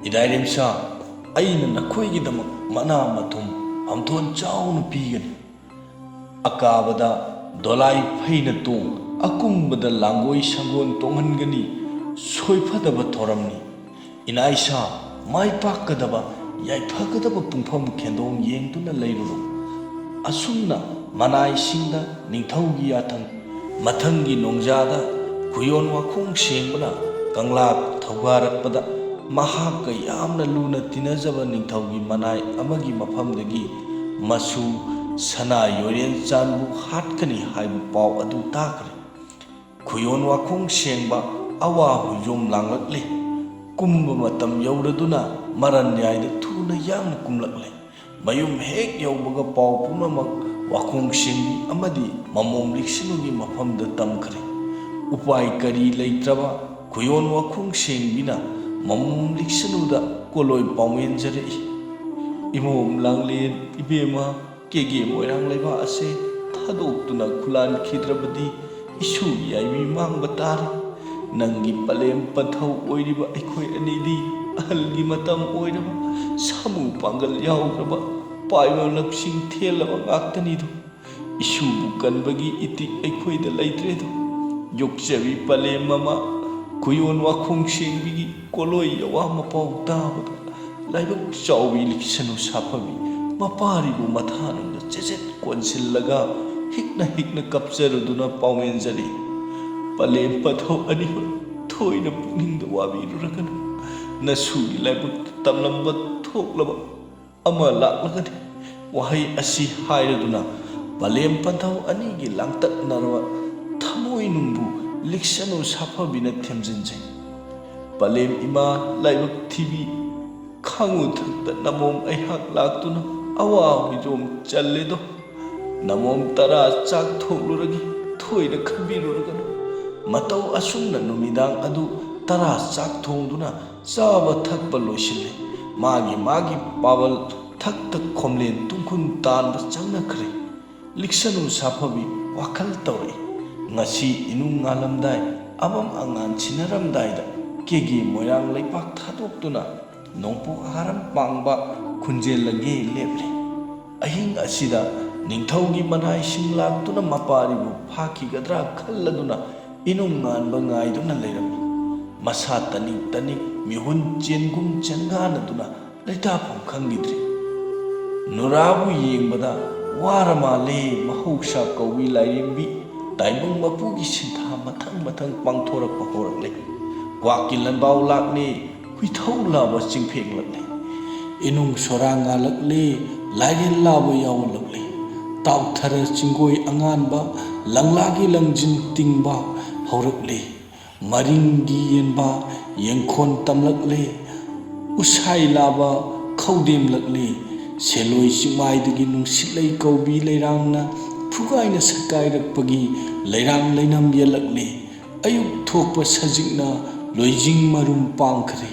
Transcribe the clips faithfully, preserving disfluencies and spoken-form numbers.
"ꯏꯗꯥꯏꯔꯦꯝꯁꯥ, ꯑꯩꯅ ꯅꯈꯣꯏꯒꯤꯗꯃꯛ ꯃꯅꯥ ꯃꯊꯨꯝ ꯐꯝꯊꯣꯟ ꯆꯥꯎꯅ ꯄꯤꯒꯅꯤ꯫ ꯑꯀꯥꯕꯗ ꯗꯣꯂꯥꯏ ꯐꯩꯅ ꯇꯣꯡ, ꯑꯀꯨꯝꯕꯗ ꯂꯥꯡꯒꯣꯏ ꯁꯪꯒꯣꯟ ꯇꯣꯡꯍꯟꯒꯅꯤ꯫ ꯁꯣꯏꯐꯗꯕ ꯊꯧꯔꯝꯅꯤ꯫ ꯏꯅꯥꯏꯁꯥ, ꯃꯥꯏ ꯄꯥꯛꯀꯗꯕ, ꯌꯥꯏꯐꯒꯗꯕ ꯄꯨꯡꯐꯝ ꯈꯦꯟꯗꯣꯡ ꯌꯦꯡꯗꯨꯅ ꯂꯩꯔꯨꯔꯣ꯫ ꯑꯁꯨꯝꯅ ꯃꯅꯥꯏꯁꯤꯡꯗ ꯅꯤꯡꯊꯧꯒꯤ ꯌꯥꯊꯪ꯫ ꯃꯊꯪꯒꯤ ꯅꯣꯡꯖꯥꯗ ꯈꯨꯌꯣꯟ ꯋꯥꯈꯣꯡ ꯁꯦꯡꯕꯅ ꯀꯪꯂꯥ ꯊꯧꯒꯥꯔꯛꯄꯗ ꯃꯍꯥꯛꯀ ꯌꯥꯝꯅ ꯂꯨꯅ ꯇꯤꯟꯅꯖꯕ ꯅꯤꯡꯊꯧꯒꯤ ꯃꯅꯥꯏ ꯑꯃꯒꯤ ꯃꯐꯝꯗꯒꯤ ꯃꯆꯨ ꯁꯅꯥ ꯌꯣꯏꯔꯦꯟ ꯆꯥꯟꯕꯨ ꯍꯥꯠꯀꯅꯤ ꯍꯥꯏꯕ ꯄꯥꯎ ꯑꯗꯨ ꯇꯥꯈ꯭ꯔꯦ꯫ ꯈꯨꯌꯣꯟ ꯋꯥꯈꯣꯡ ꯁꯦꯡꯕ ꯑꯋꯥ ꯍꯨꯏꯖꯣꯝ ꯂꯥꯡꯂꯛꯂꯦ꯫ ꯀꯨꯝꯕ ꯃꯇꯝ ꯌꯧꯔꯗꯨꯅ ꯃꯔꯟ ꯌꯥꯏꯗ ꯊꯨꯅ ꯌꯥꯡꯅ ꯀꯨꯝꯂꯛꯂꯦ꯫ ꯃꯌꯨꯝ ꯍꯦꯛ ꯌꯧꯕꯒ ꯄꯥꯎ ꯄꯨꯝꯅꯃꯛ ꯋꯥꯈꯣꯡ ꯁꯦꯡꯕꯤ ꯑꯃꯗꯤ ꯃꯃꯣꯝ ꯂꯤꯛꯁꯅꯨꯒꯤ ꯃꯐꯝꯗ ꯇꯝꯈ꯭ꯔꯦ꯫ ꯎꯄꯥꯏ ꯀꯔꯤ ꯂꯩꯇ꯭ꯔꯕ ꯈꯨꯌꯣꯟ ꯋꯥꯈꯣꯡ ꯁꯦꯡꯕꯤꯅ ꯃꯃꯣꯝ ꯂꯤꯛꯁꯅꯨꯗ ꯀꯣꯂꯣꯏ ꯄꯥꯎꯃꯦꯟꯖꯔꯛꯏ꯫ "ꯏꯃꯣꯝ ꯂꯥꯡꯂꯦꯟ ꯏꯕꯦꯝꯃ, ꯀꯦꯒꯦ ꯃꯣꯏꯔꯥꯡ ꯂꯩꯕꯥꯛ ꯑꯁꯦ ꯊꯥꯗꯣꯛꯇꯨꯅ ꯈꯨꯂꯥꯟꯈꯤꯗ꯭ꯔꯕꯗꯤ ꯏꯁꯨ ꯌꯥꯏꯃꯤ ꯃꯥꯡꯕ ꯇꯥꯔꯦ꯫ ꯅꯪꯒꯤ ꯄꯂꯦꯝ ꯄꯟꯊꯧ ꯑꯣꯏꯔꯤꯕ ꯑꯩꯈꯣꯏ ꯑꯅꯤꯗꯤ ꯑꯍꯜꯒꯤ ꯃꯇꯝ ꯑꯣꯏꯔꯕ, ꯁꯥꯃꯨ ꯄꯥꯡꯒꯜ ꯌꯥꯎꯗ꯭ꯔꯕ, ꯄꯥꯏꯕ ꯂꯧꯁꯤꯡ ꯊꯦꯜꯂꯕ ꯉꯥꯛꯇꯅꯤꯗꯣ꯫ ꯏꯁꯨꯕꯨ ꯀꯟꯕꯒꯤ ꯏꯇꯤꯛ ꯑꯩꯈꯣꯏꯗ ꯂꯩꯇ꯭ꯔꯦꯗꯣ꯫ ꯌꯣꯛꯆꯕꯤ ꯄꯂꯦꯝ ꯃꯃꯥ ꯈꯨꯌꯣꯟ ꯋꯥꯈꯣꯡ ꯁꯦꯡꯕꯤꯒꯤ ꯀꯣꯂꯣꯏ ꯌꯋꯥ ꯃꯄꯥꯎ ꯇꯥꯕꯗ ꯂꯥꯏꯕꯛ ꯆꯥꯎꯕꯤ ꯂꯤꯛꯁꯅꯨ ꯁꯥꯐꯕꯤ ꯃꯄꯥꯔꯤꯕꯨ ꯃꯊꯥꯅꯨꯡꯗ ꯆꯦꯆꯦꯠ ꯀꯣꯟꯁꯤꯜꯂꯒ ꯍꯤꯛꯅ ꯍꯤꯛꯅ ꯀꯞꯆꯔꯨꯗꯨꯅ ꯄꯥꯎꯃꯦꯟꯖꯔꯤ꯫ ꯄꯂꯦꯝ ꯄꯟꯊꯧ ꯑꯅꯤꯃꯛ ꯊꯣꯏꯅ ꯄꯨꯛꯅꯤꯡꯗ ꯋꯥꯕꯤꯔꯨꯔꯒꯅꯨ꯫ ꯅꯁꯨꯒꯤ ꯂꯥꯏꯕꯛꯇ ꯇꯝꯂꯝꯕ ꯊꯣꯛꯂꯕ ꯑꯃ ꯂꯥꯛꯂꯒꯅꯤ꯫ ꯋꯥꯍꯩ ꯑꯁꯤ ꯍꯥꯏꯔꯗꯨꯅ ꯄꯂꯦꯝ ꯄꯟꯊꯧ ꯑꯅꯤꯒꯤ ꯂꯥꯡꯇꯛꯅꯔꯕ ꯊꯃꯣꯏꯅꯨꯡꯕꯨ ꯂꯤꯛꯁꯅꯨ ꯁꯥꯐꯕꯤꯅ ꯊꯦꯝꯖꯤꯟꯖꯩ꯫ ꯄꯂꯦꯝ ꯏꯃꯥ ꯂꯥꯏꯕꯛ ꯊꯤꯕꯤ, ꯈꯥꯉꯨ ꯊꯛꯇ ꯅꯃꯣꯝ ꯑꯩꯍꯥꯛ ꯂꯥꯛꯇꯨꯅ ꯑꯋꯥ ꯍꯨꯏꯖꯣꯝ ꯆꯜꯂꯦꯗꯣ꯫ ꯅꯃꯣꯝ ꯇꯔꯥ ꯆꯥꯛ ꯊꯣꯡꯂꯨꯔꯒꯤ ꯊꯣꯏꯅ ꯈꯟꯕꯤꯔꯨꯔꯒꯅꯨ꯫ ꯃꯇꯧ ꯑꯁꯨꯝꯅ ꯅꯨꯃꯤꯗꯥꯡ ꯑꯗꯨ ꯇꯔꯥ ꯆꯥꯛ ꯊꯣꯡꯗꯨꯅ ꯆꯥꯕ ꯊꯛꯄ ꯂꯣꯏꯁꯤꯜꯂꯦ꯫ ꯃꯥꯒꯤ ꯃꯥꯒꯤ ꯄꯥꯕꯜ ꯊꯛꯇ ꯈꯣꯝꯂꯦꯟ ꯇꯨꯡꯈꯨꯟ ꯇꯥꯟꯕ ꯆꯪꯅꯈ꯭ꯔꯦ꯫ ꯂꯤꯛꯁꯅꯨ ꯁꯥꯐꯕꯤ ꯋꯥꯈꯜ ꯇꯧꯔꯛꯏ꯫ ꯉꯁꯤ ꯏꯅꯨꯡ ꯉꯥꯜꯂꯝꯗꯥꯏ, ꯑꯃꯝ ꯑꯉꯥꯟ ꯁꯤꯟꯅꯔꯝꯗꯥꯏꯗ ꯀꯦꯒꯦ ꯃꯣꯏꯔꯥꯡ ꯂꯩꯄꯥꯛ ꯊꯥꯗꯣꯛꯇꯨꯅ ꯅꯣꯡꯄꯣꯛ ꯍꯥꯔꯝ ꯄꯥꯡꯕ ꯈꯨꯟꯖꯦꯜꯂꯒꯦ ꯂꯦꯞꯂꯤ꯫ ꯑꯍꯤꯡ ꯑꯁꯤꯗ ꯅꯤꯡꯊꯧꯒꯤ ꯃꯅꯥꯏꯁꯤꯡ ꯂꯥꯛꯇꯨꯅ ꯃꯄꯥꯔꯤꯕꯨ ꯐꯥꯈꯤꯒꯗ꯭ꯔꯥ ꯈꯜꯂꯗꯨꯅ ꯏꯅꯨꯡ ꯉꯥꯟꯕ ꯉꯥꯏꯗꯨꯅ ꯂꯩꯔꯝꯃꯤ꯫ ꯃꯁꯥ ꯇꯅꯤꯛ ꯇꯅꯤꯛ ꯃꯤꯍꯨꯟ ꯆꯦꯟꯒꯨꯝ ꯆꯦꯟꯒꯥꯟꯅꯗꯨꯅ ꯂꯩꯇꯥꯐꯝ ꯈꯪꯈꯤꯗ꯭ꯔꯤ꯫ ꯅꯨꯔꯥꯕꯨ ꯌꯦꯡꯕꯗ ꯋꯥꯔ ꯃꯥꯜꯂꯦ꯫ ꯃꯍꯧꯁꯥ ꯀꯧꯏ ꯂꯥꯏꯔꯦꯝꯕꯤ ꯇꯥꯏꯕꯪ ꯃꯄꯨꯒꯤ ꯁꯤꯟꯊꯥ ꯃꯊꯪ ꯃꯊꯪ ꯄꯥꯡꯊꯣꯔꯛꯄ ꯍꯧꯔꯛꯂꯦ꯫ ꯀ꯭ꯋꯥꯛꯀꯤ ꯂꯟꯕꯥꯎ ꯂꯥꯛꯂꯦ꯫ ꯍꯨꯏꯊꯧ ꯂꯥꯕ ꯆꯤꯡꯐꯦꯡꯂꯛꯂꯦ꯫ ꯏꯅꯨꯡ ꯁꯣꯔꯥ ꯉꯥꯜꯂꯛꯂꯦ꯫ ꯂꯥꯏꯔꯦꯟ ꯂꯥꯕ ꯌꯥꯎꯂꯛꯂꯦ꯫ ꯇꯥꯎꯊꯔ ꯆꯤꯡꯒꯣꯏ ꯑꯉꯥꯟꯕ ꯂꯪꯂꯥꯒꯤ ꯂꯪꯖꯤꯟ ꯇꯤꯡꯕ ꯍꯧꯔꯛꯂꯦ꯫ ꯃꯔꯤꯡꯒꯤ ꯌꯦꯟꯕ ꯌꯦꯡꯈꯣꯟ ꯇꯝꯂꯛꯂꯦ꯫ ꯎꯁꯥꯏ ꯂꯥꯕ ꯈꯧꯗꯦꯝꯂꯛꯂꯦ꯫ ꯁꯦꯂꯣꯏ ꯆꯤꯡꯃꯥꯏꯗꯒꯤ ꯅꯨꯡꯁꯤꯠꯂꯩ ꯀꯧꯕꯤ ꯂꯩꯔꯥꯡꯅ ꯐꯨꯒꯥꯏꯅ ꯁꯛꯀꯥꯏꯔꯛꯄꯒꯤ ꯂꯩꯔꯥꯡ ꯂꯩꯅꯝ ꯌꯦꯜꯂꯛꯂꯦ꯫ ꯑꯌꯨꯛ ꯊꯣꯛꯄ ꯁꯖꯤꯛꯅ ꯂꯣꯏꯖꯤꯡ ꯃꯔꯨꯝ ꯄꯥꯡꯈ꯭ꯔꯦ꯫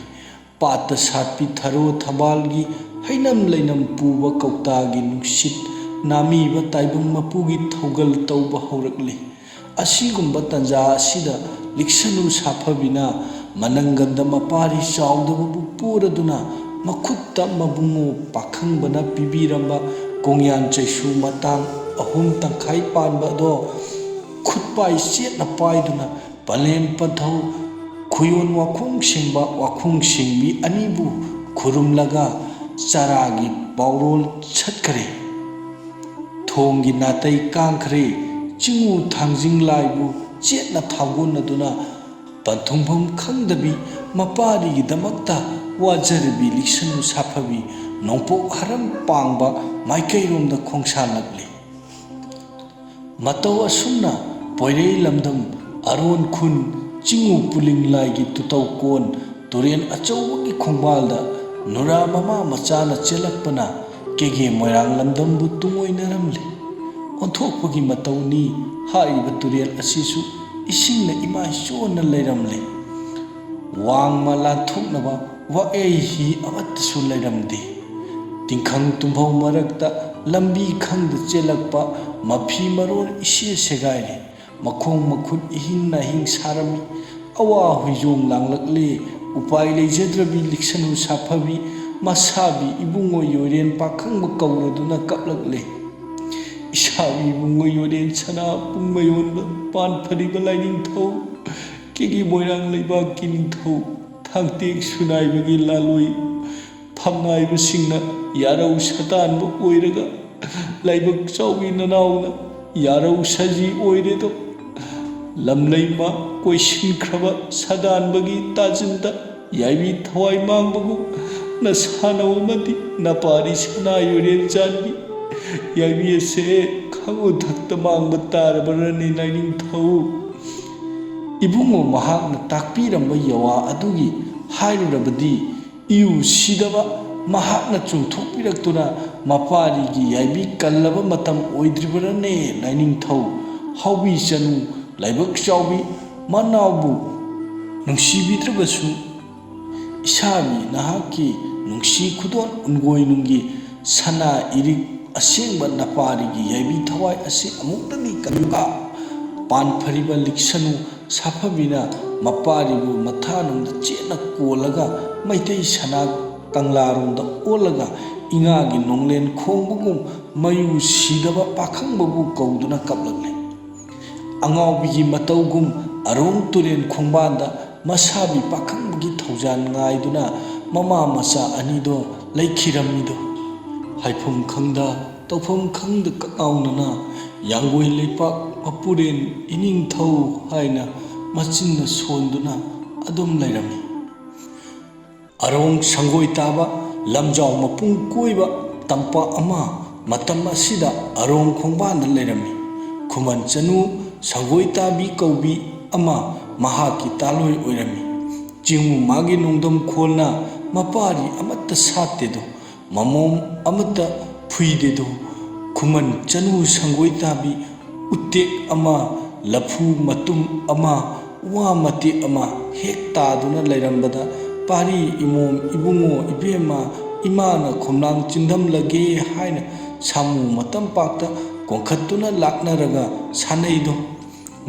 ꯄꯥꯠꯇ ꯁꯥꯠꯄꯤ ꯊꯔꯣ ꯊꯝꯕꯥꯜꯒꯤ ꯍꯩꯅꯝ ꯂꯩꯅꯝ ꯄꯨꯕ ꯀꯧꯇꯥꯒꯤ ꯅꯨꯡꯁꯤꯠ ꯅꯥꯃꯤꯕ ꯇꯥꯏꯕꯪ ꯃꯄꯨꯒꯤ ꯊꯧꯒꯜ ꯇꯧꯕ ꯍꯧꯔꯛꯂꯤ꯫ ꯑꯁꯤꯒꯨꯝꯕ ꯇꯟꯖꯥ ꯑꯁꯤꯗ ꯂꯤꯛꯁꯅꯨ ꯁꯥꯐꯕꯤꯅ ꯃꯅꯪꯒꯟꯗ ꯃꯄꯥꯔꯤ ꯆꯥꯎꯗꯕꯕꯨ ꯄꯨꯔꯗꯨꯅ ꯃꯈꯨꯠꯇ ꯃꯕꯨꯡꯉꯣ ꯄꯥꯈꯪꯕꯅ ꯄꯤꯕꯤꯔꯝꯕ ꯀꯣꯡꯌꯥꯟ ꯆꯩꯁꯨ ꯃꯇꯥꯡ ꯑꯍꯨꯝ ꯇꯪꯈꯥꯏ ꯄꯥꯟꯕ ꯑꯗꯣ ꯈꯨꯠꯄꯥꯏ ꯆꯦꯠꯅ ꯄꯥꯏꯗꯨꯅ ꯄꯂꯦꯝ ꯄꯟꯊꯧ ꯈꯨꯌꯣꯟ ꯋꯥꯈꯣꯡ ꯁꯦꯡꯕ ꯋꯥꯈꯣꯡ ꯁꯦꯡꯕꯤ ꯑꯅꯤꯕꯨ ꯈꯨꯔꯨꯝꯂꯒ ꯆꯔꯥꯒꯤ ꯄꯥꯎꯔꯣꯜ ꯆꯠꯈ꯭ꯔꯦ꯫ ꯊꯣꯡꯒꯤ ꯅꯥꯇꯩ ꯀꯥꯡꯈ꯭ꯔꯦ꯫ ꯆꯤꯡꯉꯨ ꯊꯥꯡꯖꯤꯡ ꯂꯥꯏꯕꯨ ꯆꯦꯠꯅ ꯊꯥꯒꯣꯟꯅꯗꯨꯅ ꯄꯟꯊꯨꯡꯐꯝ ꯈꯪꯗꯕꯤ ꯃꯄꯥꯔꯤꯒꯤꯗꯃꯛꯇ ꯋꯥꯖꯔꯕꯤ ꯂꯤꯛꯁꯅꯨ ꯁꯥꯐꯕꯤ ꯅꯣꯡꯄꯣꯛ ꯍꯔꯝ ꯄꯥꯡꯕ ꯃꯥꯏꯀꯩꯔꯣꯝꯗ ꯈꯣꯡꯁꯥꯜꯂꯛꯂꯤ꯫ ꯃꯇꯧ ꯑꯁꯨꯝꯅ ꯄꯣꯏꯔꯩ ꯂꯝꯗꯝ ꯑꯔꯣꯟ ꯈꯨꯟ ꯆꯤꯡꯉꯨ ꯄꯨꯂꯤꯡ ꯂꯥꯏꯒꯤ ꯇꯨꯇꯧ ꯀꯣꯟ ꯇꯨꯔꯦꯟ ꯑꯆꯧꯕꯒꯤ ꯈꯣꯡꯕꯥꯜꯗ ꯅꯨꯔꯥ ꯃꯃꯥ ꯃꯆꯥꯅ ꯆꯦꯜꯂꯛꯄꯅ ꯀꯦꯒꯦ ꯃꯣꯏꯔꯥꯡ ꯂꯝꯗꯝꯕꯨ ꯇꯨꯡꯑꯣꯏꯅꯔꯝꯂꯤ꯫ ꯑꯣꯟꯊꯣꯛꯄꯒꯤ ꯃꯇꯧꯅꯤ꯫ ꯍꯥꯏꯔꯤꯕ ꯇꯨꯔꯦꯜ ꯑꯁꯤꯁꯨ ꯏꯁꯤꯡꯅ ꯏꯃꯥꯏ ꯆꯣꯟꯅ ꯂꯩꯔꯝꯂꯤ꯫ ꯋꯥꯡꯃ ꯂꯥꯟꯊꯣꯛꯅꯕ ꯋꯥꯌꯩ ꯍꯤ ꯑꯃꯠꯇꯁꯨ ꯂꯩꯔꯝꯗꯦ꯫ ꯇꯤꯡꯈꯪ ꯇꯨꯝꯐꯧ ꯃꯔꯛꯇ ꯂꯝꯕꯤ ꯈꯪꯗ ꯆꯦꯜꯂꯛꯄ ꯃꯐꯤ ꯃꯔꯣꯜ ꯏꯁꯦ ꯁꯦꯒꯥꯏꯔꯦ꯫ ꯃꯈꯣꯡ ꯃꯈꯨꯠ ꯏꯍꯤꯡ ꯅꯥꯍꯤꯡ ꯁꯥꯔꯝꯃꯤ꯫ ꯑꯋꯥ ꯍꯨꯏꯖꯣꯡ ꯂꯥꯡꯂꯛꯂꯤ꯫ ꯎꯄꯥꯏ ꯂꯩꯖꯗ꯭ꯔꯕꯤ ꯂꯤꯛꯁꯅꯨ ꯁꯥꯐꯕꯤ ꯃꯁꯥꯕꯤ ꯏꯕꯨꯡꯉꯣ ꯌꯣꯏꯔꯦꯟ ꯄꯥꯈꯪꯕ ꯀꯧꯔꯗꯨꯅ ꯀꯞꯂꯛꯂꯦ꯫ ꯏꯁꯥꯕꯤ ꯏꯕꯨꯡꯉꯣ ꯌꯣꯏꯔꯦꯟ ꯁꯅꯥ ꯄꯨꯡ ꯃꯌꯣꯟꯕ ꯄꯥꯟ ꯐꯔꯤꯕ ꯂꯥꯏꯅꯤꯡꯊꯧ, ꯀꯦꯒꯤ ꯃꯣꯏꯔꯥꯡ ꯂꯩꯕꯥꯛꯀꯤ ꯅꯤꯡꯊꯧ, ꯊꯥꯡꯇꯦꯛ ꯁꯨꯅꯥꯏꯕꯒꯤ ꯂꯥꯂꯣꯏ, ꯐꯝꯅꯥꯏꯕꯁꯤꯡꯅ ꯌꯥꯔꯧ ꯁꯇꯥꯟꯕ ꯑꯣꯏꯔꯒ, ꯂꯥꯏꯕꯛ ꯆꯥꯎꯕꯤ ꯅꯅꯥꯎꯅ ꯌꯥꯔꯧ ꯁꯖꯤ ꯑꯣꯏꯔꯦꯗꯣ꯫ ꯂꯝꯂꯩꯃ ꯀꯣꯏꯁꯤꯟꯈ꯭ꯔꯕ ꯁꯗꯥꯟꯕꯒꯤ ꯇꯥꯖꯤꯟꯗ ꯌꯥꯏꯕꯤ ꯊꯋꯥꯏ ꯃꯥꯡꯕꯒꯨꯝ ꯅꯁꯥꯅꯧ ꯑꯃꯗꯤ ꯅꯄꯥꯔꯤ ꯁꯅꯥ ꯌꯣꯏꯔꯦꯟ ꯆꯥꯟꯕꯤ ꯌꯥꯏꯕꯤ ꯑꯁꯦ ꯈꯪꯉꯨ ꯊꯛꯇ ꯃꯥꯡꯕ ꯇꯥꯔꯕ꯭ꯔꯅꯤ ꯂꯥꯏꯅꯤꯡꯊꯧ? ꯏꯕꯨꯡꯉꯣ, ꯃꯍꯥꯛꯅ ꯇꯥꯛꯄꯤꯔꯝꯕ ꯌꯋꯥ ꯑꯗꯨꯒꯤ ꯍꯥꯏꯔꯨꯔꯕꯗꯤ ꯏꯎ ꯁꯤꯗꯕ ꯃꯍꯥꯛꯅ ꯆꯨꯝꯊꯣꯛꯄꯤꯔꯛꯇꯨꯅ ꯃꯄꯥꯔꯤꯒꯤ ꯌꯥꯏꯕꯤ ꯀꯜꯂꯕ ꯃꯇꯝ ꯑꯣꯏꯗ꯭ꯔꯤꯕꯔꯅꯦ ꯂꯥꯏꯅꯤꯡꯊꯧ? ꯍꯥꯎꯕꯤ ꯆꯅꯨ ꯂꯥꯏꯕꯛ ꯆꯥꯎꯕꯤ ꯃꯅꯥꯎꯕꯨ ꯅꯨꯡꯁꯤꯕꯤꯗ꯭ꯔꯕꯁꯨ ꯏꯁꯥꯅꯤ ꯅꯍꯥꯛꯀꯤ ꯅꯨꯡꯁꯤ ꯈꯨꯗꯣꯜ ꯎꯟꯒꯣꯏꯅꯨꯡꯒꯤ ꯁꯅꯥ ꯏꯔꯤꯛ ꯑꯁꯦꯡꯕ ꯅꯄꯥꯔꯤꯒꯤ ꯌꯥꯏꯕꯤ ꯊꯋꯥꯏ ꯑꯁꯤ ꯑꯃꯨꯛꯇꯗꯤ ꯀꯟꯕꯤꯌꯨꯀ꯫ ꯄꯥꯟ ꯐꯔꯤꯕ ꯂꯤꯛꯁꯅꯨ ꯁꯥꯐꯕꯤꯅ ꯃꯄꯥꯔꯤꯕꯨ ꯃꯊꯥꯅꯨꯡꯗ ꯆꯦꯠꯅ ꯀꯣꯜꯂꯒ ꯃꯩꯇꯩ ꯁꯅꯥ ꯀꯪꯂꯥꯔꯣꯝꯗ ꯑꯣꯜꯂꯒ ꯏꯉꯥꯒꯤ ꯅꯣꯡꯂꯦꯟ ꯈꯣꯡꯕꯒꯨꯝ ꯃꯌꯨ ꯁꯤꯗꯕ ꯄꯥꯈꯪꯕꯕꯨ ꯀꯧꯗꯨꯅ ꯀꯞꯂꯛꯂꯦ꯫ ꯑꯉꯥꯎꯕꯤꯒꯤ ꯃꯇꯧꯒꯨꯝ ꯑꯔꯣꯡ ꯇꯨꯔꯦꯟ ꯈꯣꯡꯕꯥꯟꯗ ꯃꯁꯥꯕꯤ ꯄꯥꯈꯪꯕꯒꯤ ꯊꯧꯖꯥꯟ ꯉꯥꯏꯗꯨꯅ ꯃꯃꯥ ꯃꯆꯥ ꯑꯅꯤꯗꯣ ꯂꯩꯈꯤꯔꯝꯃꯤꯗꯣ꯫ ꯍꯥꯏꯐꯝ ꯈꯪꯗ ꯇꯧꯐꯝ ꯈꯪꯗ ꯀꯛꯉꯥꯎꯅꯅ ꯌꯥꯡꯒꯣꯏ ꯂꯩꯄꯥꯛ ꯃꯄꯨꯔꯦꯟ ꯏꯅꯤꯡꯊꯧ ꯍꯥꯏꯅ ꯃꯆꯤꯟꯅ ꯁꯣꯟꯗꯨꯅ ꯑꯗꯨꯝ ꯂꯩꯔꯝꯃꯤ꯫ ꯑꯔꯣꯡ ꯁꯪꯒꯣꯏ ꯇꯥꯕ ꯂꯝꯖꯥꯎ ꯃꯄꯨꯡ ꯀꯣꯏꯕ ꯇꯝꯄꯥꯛ ꯑꯃ ꯃꯇꯝ ꯑꯁꯤꯗ ꯑꯔꯣꯡ ꯈꯣꯡꯕꯥꯟꯗ ꯂꯩꯔꯝꯃꯤ꯫ ꯈꯨꯃꯟ ꯆꯅꯨ ꯁꯪꯒꯣꯏ ꯇꯥꯕꯤ ꯀꯧꯕꯤ ꯑꯃ ꯃꯍꯥꯛꯀꯤ ꯇꯥꯂꯣꯏ ꯑꯣꯏꯔꯝꯃꯤ꯫ ꯆꯤꯡꯉꯨ ꯃꯥꯒꯤ ꯅꯣꯡꯗꯝ ꯈꯣꯜꯅ ꯃꯄꯥꯔꯤ ꯑꯃꯠꯇ ꯁꯥꯠꯇꯦꯗꯣ, ꯃꯃꯣꯝ ꯑꯃꯠꯇ ꯐꯨꯏꯗꯦꯗꯣ꯫ ꯈꯨꯃꯟ ꯆꯅꯨ ꯁꯪꯒꯣꯏ ꯇꯥꯕꯤ ꯎꯇꯦꯛ ꯑꯃ, ꯂꯐꯨ ꯃꯇꯨꯝ ꯑꯃ, ꯋꯥ ꯃꯇꯦꯛ ꯑꯃ ꯍꯦꯛ ꯇꯥꯗꯨꯅ ꯂꯩꯔꯝꯕꯗ ꯄꯥꯔꯤ ꯏꯃꯣꯝ ꯏꯕꯨꯡꯉꯣ ꯏꯕꯦꯝꯃ ꯏꯃꯥꯅ ꯈꯣꯝꯂꯥꯡ ꯆꯤꯟꯗꯝꯂꯒꯦ ꯍꯥꯏꯅ ꯁꯥꯃꯨ ꯃꯇꯝꯄꯥꯛꯇ ꯀꯣꯟꯈꯠꯇꯨꯅ ꯂꯥꯛꯅꯔꯒ ꯁꯥꯟꯅꯩꯗꯣ꯫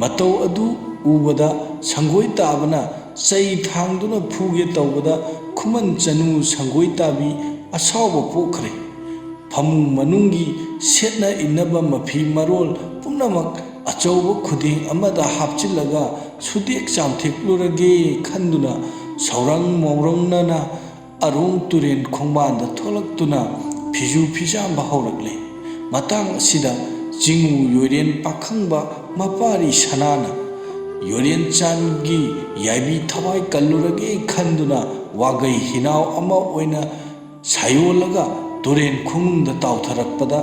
ꯃꯇꯧ ꯑꯗꯨ ꯎꯕꯗ ꯁꯪꯒꯣꯏ ꯇꯥꯕꯅ ꯆꯩ ꯊꯥꯡꯗꯨꯅ ꯐꯨꯒꯦ ꯇꯧꯕꯗ ꯈꯨꯃꯟ ꯆꯅꯨ ꯁꯪꯒꯣꯏ ꯇꯥꯕꯤ ꯑꯁꯥꯎꯕ ꯄꯣꯛꯈ꯭ꯔꯦ꯫ ꯐꯃꯨꯡ ꯃꯅꯨꯡꯒꯤ ꯁꯦꯠꯅ ꯏꯟꯅꯕ ꯃꯐꯤ ꯃꯔꯣꯜ ꯄꯨꯝꯅꯃꯛ ꯑꯆꯧꯕ ꯈꯨꯗꯦꯡ ꯑꯃꯗ ꯍꯥꯞꯆꯤꯜꯂꯒ ꯁꯨꯗꯦꯛ ꯆꯥꯝꯊꯦꯛꯂꯨꯔꯒꯦ ꯈꯟꯗꯨꯅ ꯁꯧꯔꯪ ꯃꯧꯔꯪꯅꯅ ꯑꯔꯣꯡ ꯇꯨꯔꯦꯟ ꯈꯣꯡꯕꯥꯟꯗ ꯊꯣꯛꯂꯛꯇꯨꯅ ꯐꯤꯖꯨ ꯐꯤꯖꯥꯝꯕ ꯍꯧꯔꯛꯂꯦ꯫ ꯃꯇꯥꯡ ꯑꯁꯤꯗ ꯆꯤꯡꯉꯨ ꯌꯣꯏꯔꯦꯟ ꯄꯥꯈꯪꯕ ꯃꯄꯥꯔꯤ ꯁꯅꯥꯅ ꯌꯣꯏꯔꯦꯟ ꯆꯥꯟꯒꯤ ꯌꯥꯏꯕꯤ ꯊꯋꯥꯏ ꯀꯜꯂꯨꯔꯒꯦ ꯈꯟꯗꯨꯅ ꯋꯥꯒꯩ ꯍꯤꯅꯥꯎ ꯑꯃ ꯑꯣꯏꯅ ꯁꯥꯌꯣꯜꯂꯒ ꯇꯨꯔꯦꯟ ꯈꯣꯡꯅꯨꯡꯗ ꯇꯥꯎꯊꯔꯛꯄꯗ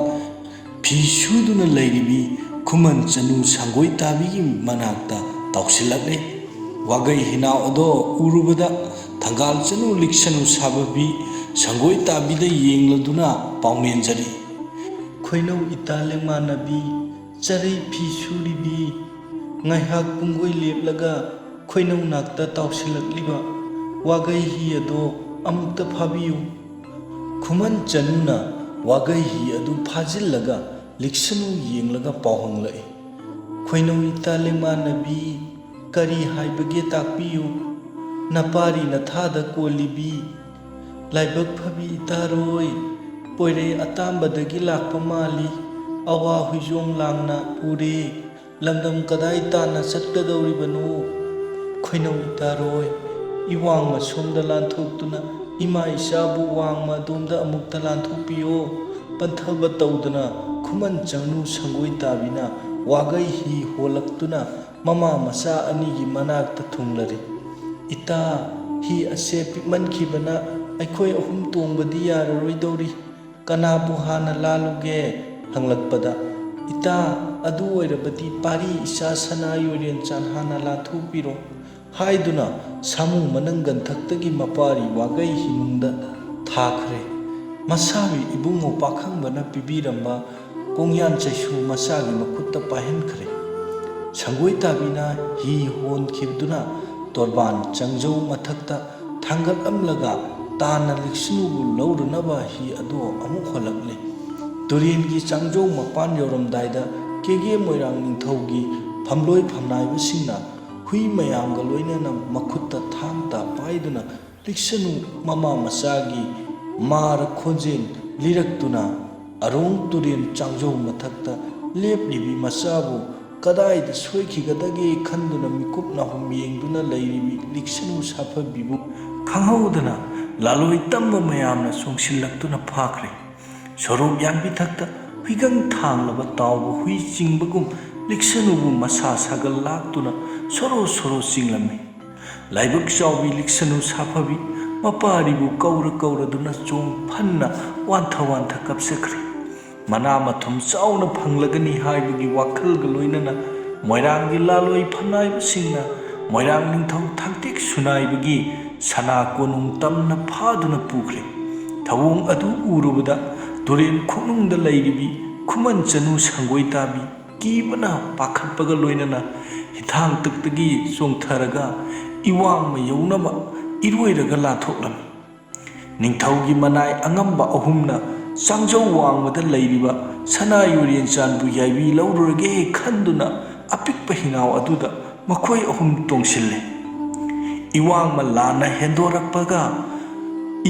ꯐꯤ ꯁꯨꯗꯨꯅ ꯂꯩꯔꯤꯕꯤ ꯈꯨꯃꯟ ꯆꯅꯨ ꯁꯪꯒꯣꯏ ꯇꯥꯕꯤꯒꯤ ꯃꯅꯥꯛꯇ ꯇꯥꯎꯁꯤꯜꯂꯛꯂꯦ꯫ ꯋꯥꯒꯩ ꯍꯤꯅꯥꯎ ꯑꯗꯣ ꯎꯔꯨꯕꯗ ꯊꯪꯒꯥꯜ ꯆꯅꯨ ꯂꯤꯛꯁꯅꯨ ꯁꯥꯕꯕꯤ ꯁꯪꯒꯣꯏ ꯇꯥꯕꯤꯗ ꯌꯦꯡꯂꯗꯨꯅ ꯄꯥꯎꯃꯦꯟꯖꯔꯤ꯫ ꯈꯣꯏꯅꯧ ꯏꯇꯥ ꯂꯦꯡꯃꯥꯟꯅꯕꯤ, ꯆꯔꯩ ꯐꯤ ꯁꯨꯔꯤꯕꯤ, ꯉꯥꯏꯍꯥꯛ ꯄꯨꯡꯒꯣꯏ ꯂꯦꯞꯂꯒ ꯈꯣꯏꯅꯧ ꯅꯥꯛꯇ ꯇꯥꯎꯁꯤꯜꯂꯛꯂꯤꯕ ꯋꯥꯒꯩ ꯍꯤ ꯑꯗꯣ ꯑꯃꯨꯛꯇ ꯐꯥꯕꯤꯌꯨ꯫ ꯈꯨꯃꯟ ꯆꯅꯨꯅ ꯋꯥꯒꯩ ꯍꯤ ꯑꯗꯨ ꯐꯥꯖꯤꯜꯂꯒ ꯂꯤꯛꯁꯅꯨ ꯌꯦꯡꯂꯒ ꯄꯥꯎ ꯍꯪꯂꯛꯏ꯫ ꯈꯣꯏꯅꯧ ꯏꯇꯥ ꯂꯦꯡꯃꯥꯟꯅꯕꯤ, ꯀꯔꯤ ꯍꯥꯏꯕꯒꯦ ꯇꯥꯛꯄꯤꯌꯨ꯫ ꯅꯄꯥꯔꯤ ꯅꯊꯥꯗ ꯀꯣꯜꯂꯤꯕꯤ ꯂꯥꯏꯕꯛ ꯐꯕꯤ ꯏꯇꯥꯔꯣꯏ, ꯄꯣꯏꯔꯩ ꯑꯇꯥꯝꯕꯗꯒꯤ ꯂꯥꯛꯄ ꯃꯥꯜꯂꯤ꯫ ꯑꯋꯥ ꯍꯨꯏꯖꯣꯡ ꯂꯥꯡꯅ ꯄꯨꯔꯦ꯫ ꯂꯝꯗꯝ ꯀꯗꯥꯏ ꯇꯥꯟꯅ ꯆꯠꯀꯗꯧꯔꯤꯕꯅꯣ? ꯈꯣꯏꯅꯧ ꯏꯇꯥꯔꯣꯏ, ꯏꯋꯥꯡꯃ ꯁꯣꯝꯗ ꯂꯥꯟꯊꯣꯛꯇꯨꯅ ꯏꯃꯥ ꯏꯆꯥꯕꯨ ꯋꯥꯡꯃ ꯑꯗꯣꯝꯗ ꯑꯃꯨꯛꯇ ꯂꯥꯟꯊꯣꯛꯄꯤꯌꯣ꯫ ꯄꯟꯊꯕ ꯇꯧꯗꯅ ꯈꯨꯃꯟ ꯆꯅꯨ ꯁꯪꯒꯣꯏ ꯇꯥꯕꯤꯅ ꯋꯥꯒꯩ ꯍꯤ ꯍꯣꯜꯂꯛꯇꯨꯅ ꯃꯃꯥ ꯃꯆꯥ ꯑꯅꯤꯒꯤ ꯃꯅꯥꯛꯇ ꯊꯨꯡꯂꯔꯦ꯫ ꯏꯇꯥ, ꯍꯤ ꯑꯁꯦ ꯄꯤꯛꯃꯟꯈꯤꯕꯅ ꯑꯩꯈꯣꯏ ꯑꯍꯨꯝ ꯇꯣꯡꯕꯗꯤ ꯌꯥꯔꯔꯣꯏꯗꯧꯔꯤ꯫ ꯀꯅꯥꯕꯨ ꯍꯥꯟꯅ ꯂꯥꯜꯂꯨꯒꯦ? ꯍꯪꯂꯛꯄꯗ, ꯏꯇꯥ, ꯑꯗꯨ ꯑꯣꯏꯔꯕꯗꯤ ꯄꯥꯔꯤ ꯏꯆꯥ ꯁꯅꯥ ꯌꯣꯏꯔꯦꯟꯆꯥꯟ ꯍꯥꯟꯅ ꯂꯥꯟꯊꯣꯛꯄꯤꯔꯣ ꯍꯥꯏꯗꯨꯅ ꯁꯥꯃꯨ ꯃꯅꯪꯒꯟꯊꯛꯇꯒꯤ ꯃꯄꯥꯔꯤ ꯋꯥꯒꯩ ꯍꯤꯅꯨꯡꯗ ꯊꯥꯈ꯭ꯔꯦ꯫ ꯃꯁꯥꯕꯤ ꯏꯕꯨꯡꯉꯣ ꯄꯥꯈꯪꯕꯅ ꯄꯤꯕꯤꯔꯝꯕ ꯀꯣꯡꯌꯥꯟ ꯆꯩꯁꯨ ꯃꯆꯥꯒꯤ ꯃꯈꯨꯠꯇ ꯄꯥꯏꯍꯟꯈ꯭ꯔꯦ꯫ ꯁꯪꯒꯣꯏ ꯇꯥꯕꯤꯅ ꯍꯤ ꯍꯣꯟꯈꯤꯕꯗꯨꯅ ꯇꯣꯔꯕꯥꯟ ꯆꯪꯖꯧ ꯃꯊꯛꯇ ꯊꯥꯡꯒꯠꯂꯝꯂꯒ ꯇꯥꯟꯅ ꯂꯤꯛꯁꯅꯨꯕꯨ ꯂꯧꯔꯨꯅꯕ ꯍꯤ ꯑꯗꯨ ꯑꯃꯨꯛ ꯍꯣꯜꯂꯛꯂꯦ꯫ ꯇꯨꯔꯦꯟꯒꯤ ꯆꯥꯡꯖꯧ ꯃꯄꯥꯟ ꯌꯧꯔꯝꯗꯥꯏꯗ ꯀꯦꯒꯦ ꯃꯣꯏꯔꯥꯡ ꯅꯤꯡꯊꯧꯒꯤ ꯐꯝꯂꯣꯏ ꯐꯝꯅꯥꯏꯕꯁꯤꯡꯅ ꯍꯨꯏ ꯃꯌꯥꯝꯒ ꯂꯣꯏꯅꯅ ꯃꯈꯨꯠꯇ ꯊꯥꯡ ꯇꯥ ꯄꯥꯏꯗꯨꯅ ꯂꯤꯛꯁꯅꯨ ꯃꯃꯥ ꯃꯆꯥꯒꯤ ꯃꯥꯔ ꯈꯣꯟꯖꯦꯜ ꯂꯤꯔꯛꯇꯨꯅ ꯑꯔꯣꯡ ꯇꯨꯔꯦꯟ ꯆꯥꯡꯖꯧ ꯃꯊꯛꯇ ꯂꯦꯞꯂꯤꯕꯤ ꯃꯆꯥꯕꯨ ꯀꯗꯥꯏꯗ ꯁꯣꯏꯈꯤꯒꯗꯒꯦ ꯈꯟꯗꯨꯅ ꯃꯤꯀꯨꯞ ꯅꯥꯍꯨꯝ ꯌꯦꯡꯗꯨꯅ ꯂꯩꯔꯤꯕꯤ ꯂꯤꯛꯁꯅꯨ ꯁꯥꯐꯕꯤꯕꯨ ꯈꯪꯍꯧꯗꯅ ꯂꯥꯂꯣꯏ ꯇꯝꯕ ꯃꯌꯥꯝꯅ ꯆꯣꯡꯁꯤꯜꯂꯛꯇꯨꯅ ꯐꯥꯈ꯭ꯔꯦ꯫ ꯁꯣꯔꯣꯛ ꯌꯥꯡꯕꯤꯊꯛꯇ ꯍꯨꯏꯒꯪ ꯊꯥꯡꯂꯕ ꯇꯥꯎꯕ ꯍꯨꯏ ꯆꯤꯡꯕꯒꯨꯝ ꯂꯤꯛꯁꯅꯨꯕꯨ ꯃꯁꯥ ꯁꯥꯒꯜ ꯂꯥꯛꯇꯨꯅ ꯁꯣꯔꯣ ꯁꯣꯔꯣ ꯆꯤꯡꯂꯝꯃꯤ꯫ ꯂꯥꯏꯕꯛ ꯆꯥꯎꯕꯤ ꯂꯤꯛꯁꯅꯨ ꯁꯥꯐꯕꯤ ꯃꯄꯥꯔꯤꯕꯨ ꯀꯧꯔ ꯀꯧꯔꯗꯨꯅ ꯆꯣꯡ ꯐꯟꯅ ꯋꯥꯟꯊ ꯋꯥꯟꯊ ꯀꯞꯆꯈ꯭ꯔꯦ꯫ ꯃꯅꯥ ꯃꯊꯨꯝ ꯆꯥꯎꯅ ꯐꯪꯂꯒꯅꯤ ꯍꯥꯏꯕꯒꯤ ꯋꯥꯈꯜꯒ ꯂꯣꯏꯅꯅ ꯃꯣꯏꯔꯥꯡꯒꯤ ꯂꯥꯂꯣꯏ ꯐꯝꯅꯥꯏꯕꯁꯤꯡꯅ ꯃꯣꯏꯔꯥꯡ ꯅꯤꯡꯊꯧ ꯊꯥꯡꯇꯤꯛ ꯁꯨꯅꯥꯏꯕꯒꯤ ꯁꯅꯥ ꯀꯣꯅꯨꯡ ꯇꯝꯅ ꯐꯥꯗꯨꯅ ꯄꯨꯈ꯭ꯔꯦ꯫ ꯊꯧꯑꯣꯡ ꯑꯗꯨ ꯎꯔꯨꯕꯗ ꯇꯨꯔꯦꯟ ꯈꯣꯡꯅꯨꯡꯗ ꯂꯩꯔꯤꯕꯤ ꯈꯨꯃꯟ ꯆꯅꯨ ꯁꯪꯒꯣꯏ ꯇꯥꯕꯤ ꯀꯤꯕꯅ ꯄꯥꯈꯠꯄꯒ ꯂꯣꯏꯅꯅ ꯍꯤꯊꯥꯡꯇꯛꯇꯒꯤ ꯆꯣꯡꯊꯔꯒ ꯏꯋꯥꯡꯃ ꯌꯧꯅꯕ ꯏꯔꯣꯏꯔꯒ ꯂꯥꯟꯊꯣꯛꯂꯝꯃꯤ꯫ ꯅꯤꯡꯊꯧꯒꯤ ꯃꯅꯥꯏ ꯑꯉꯝꯕ ꯑꯍꯨꯝꯅ ꯆꯥꯡꯖꯧ ꯋꯥꯡꯃꯗ ꯂꯩꯔꯤꯕ ꯁꯅꯥ ꯌꯨꯔꯦꯟꯆꯥꯟꯕꯨ ꯌꯥꯏꯕꯤ ꯂꯧꯔꯨꯔꯒꯦ ꯈꯟꯗꯨꯅ ꯑꯄꯤꯛꯄ ꯍꯤꯅꯥꯎ ꯑꯗꯨꯗ ꯃꯈꯣꯏ ꯑꯍꯨꯝ ꯇꯣꯡꯁꯤꯜꯂꯦ꯫ ꯏꯋꯥꯡꯃ ꯂꯥꯟꯅ ꯍꯦꯟꯗꯣꯔꯛꯄꯒ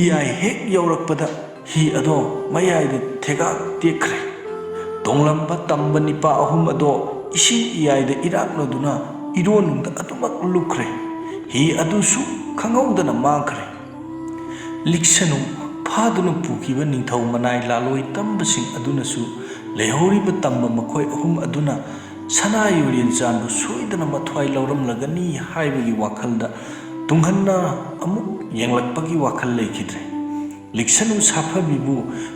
ꯏꯌꯥꯏ ꯍꯦꯛ ꯌꯧꯔꯛꯄꯗ ꯍꯤ ꯑꯗꯣ ꯃꯌꯥꯏꯗ ꯊꯦꯒꯥꯛ ꯇꯦꯛꯈ꯭ꯔꯦ꯫ ꯇꯣꯡꯂꯝꯕ ꯇꯝꯕ ꯅꯤꯄꯥ ꯑꯍꯨꯝ ꯑꯗꯣ ꯏꯁꯤꯡ ꯏꯌꯥꯏꯗ ꯏꯔꯥꯛꯅꯗꯨꯅ ꯏꯔꯣꯟꯅꯨꯡꯗ ꯑꯗꯨꯃꯛ ꯂꯨꯞꯈ꯭ꯔꯦ꯫ ꯍꯤ ꯑꯗꯨꯁꯨ ꯈꯪꯍꯧꯗꯅ ꯃꯥꯡꯈ꯭ꯔꯦ꯫ ꯂꯤꯛꯁꯅꯨ ꯐꯥꯗꯨꯅ ꯄꯨꯈꯤꯕ ꯅꯤꯡꯊꯧ ꯃꯅꯥꯏ ꯂꯥꯂꯣꯏ ꯇꯝꯕꯁꯤꯡ ꯑꯗꯨꯅꯁꯨ ꯂꯩꯍꯧꯔꯤꯕ ꯇꯝꯕ ꯃꯈꯣꯏ ꯑꯍꯨꯝ ꯑꯗꯨꯅ ꯁꯅꯥ ꯌꯨꯔꯦꯟꯆꯥꯟꯕꯨ ꯁꯣꯏꯗꯅ ꯃꯊ꯭ꯋꯥꯏ ꯂꯧꯔꯝꯂꯒꯅꯤ ꯍꯥꯏꯕꯒꯤ ꯋꯥꯈꯜꯗ ꯇꯨꯡꯍꯟꯅ ꯑꯃꯨꯛ ꯌꯦꯡꯂꯛꯄꯒꯤ ꯋꯥꯈꯜ ꯂꯩꯈꯤꯗ꯭ꯔꯦ꯫ ꯂꯤꯛꯁꯅꯨ ꯁꯥꯐꯕꯤꯕꯨ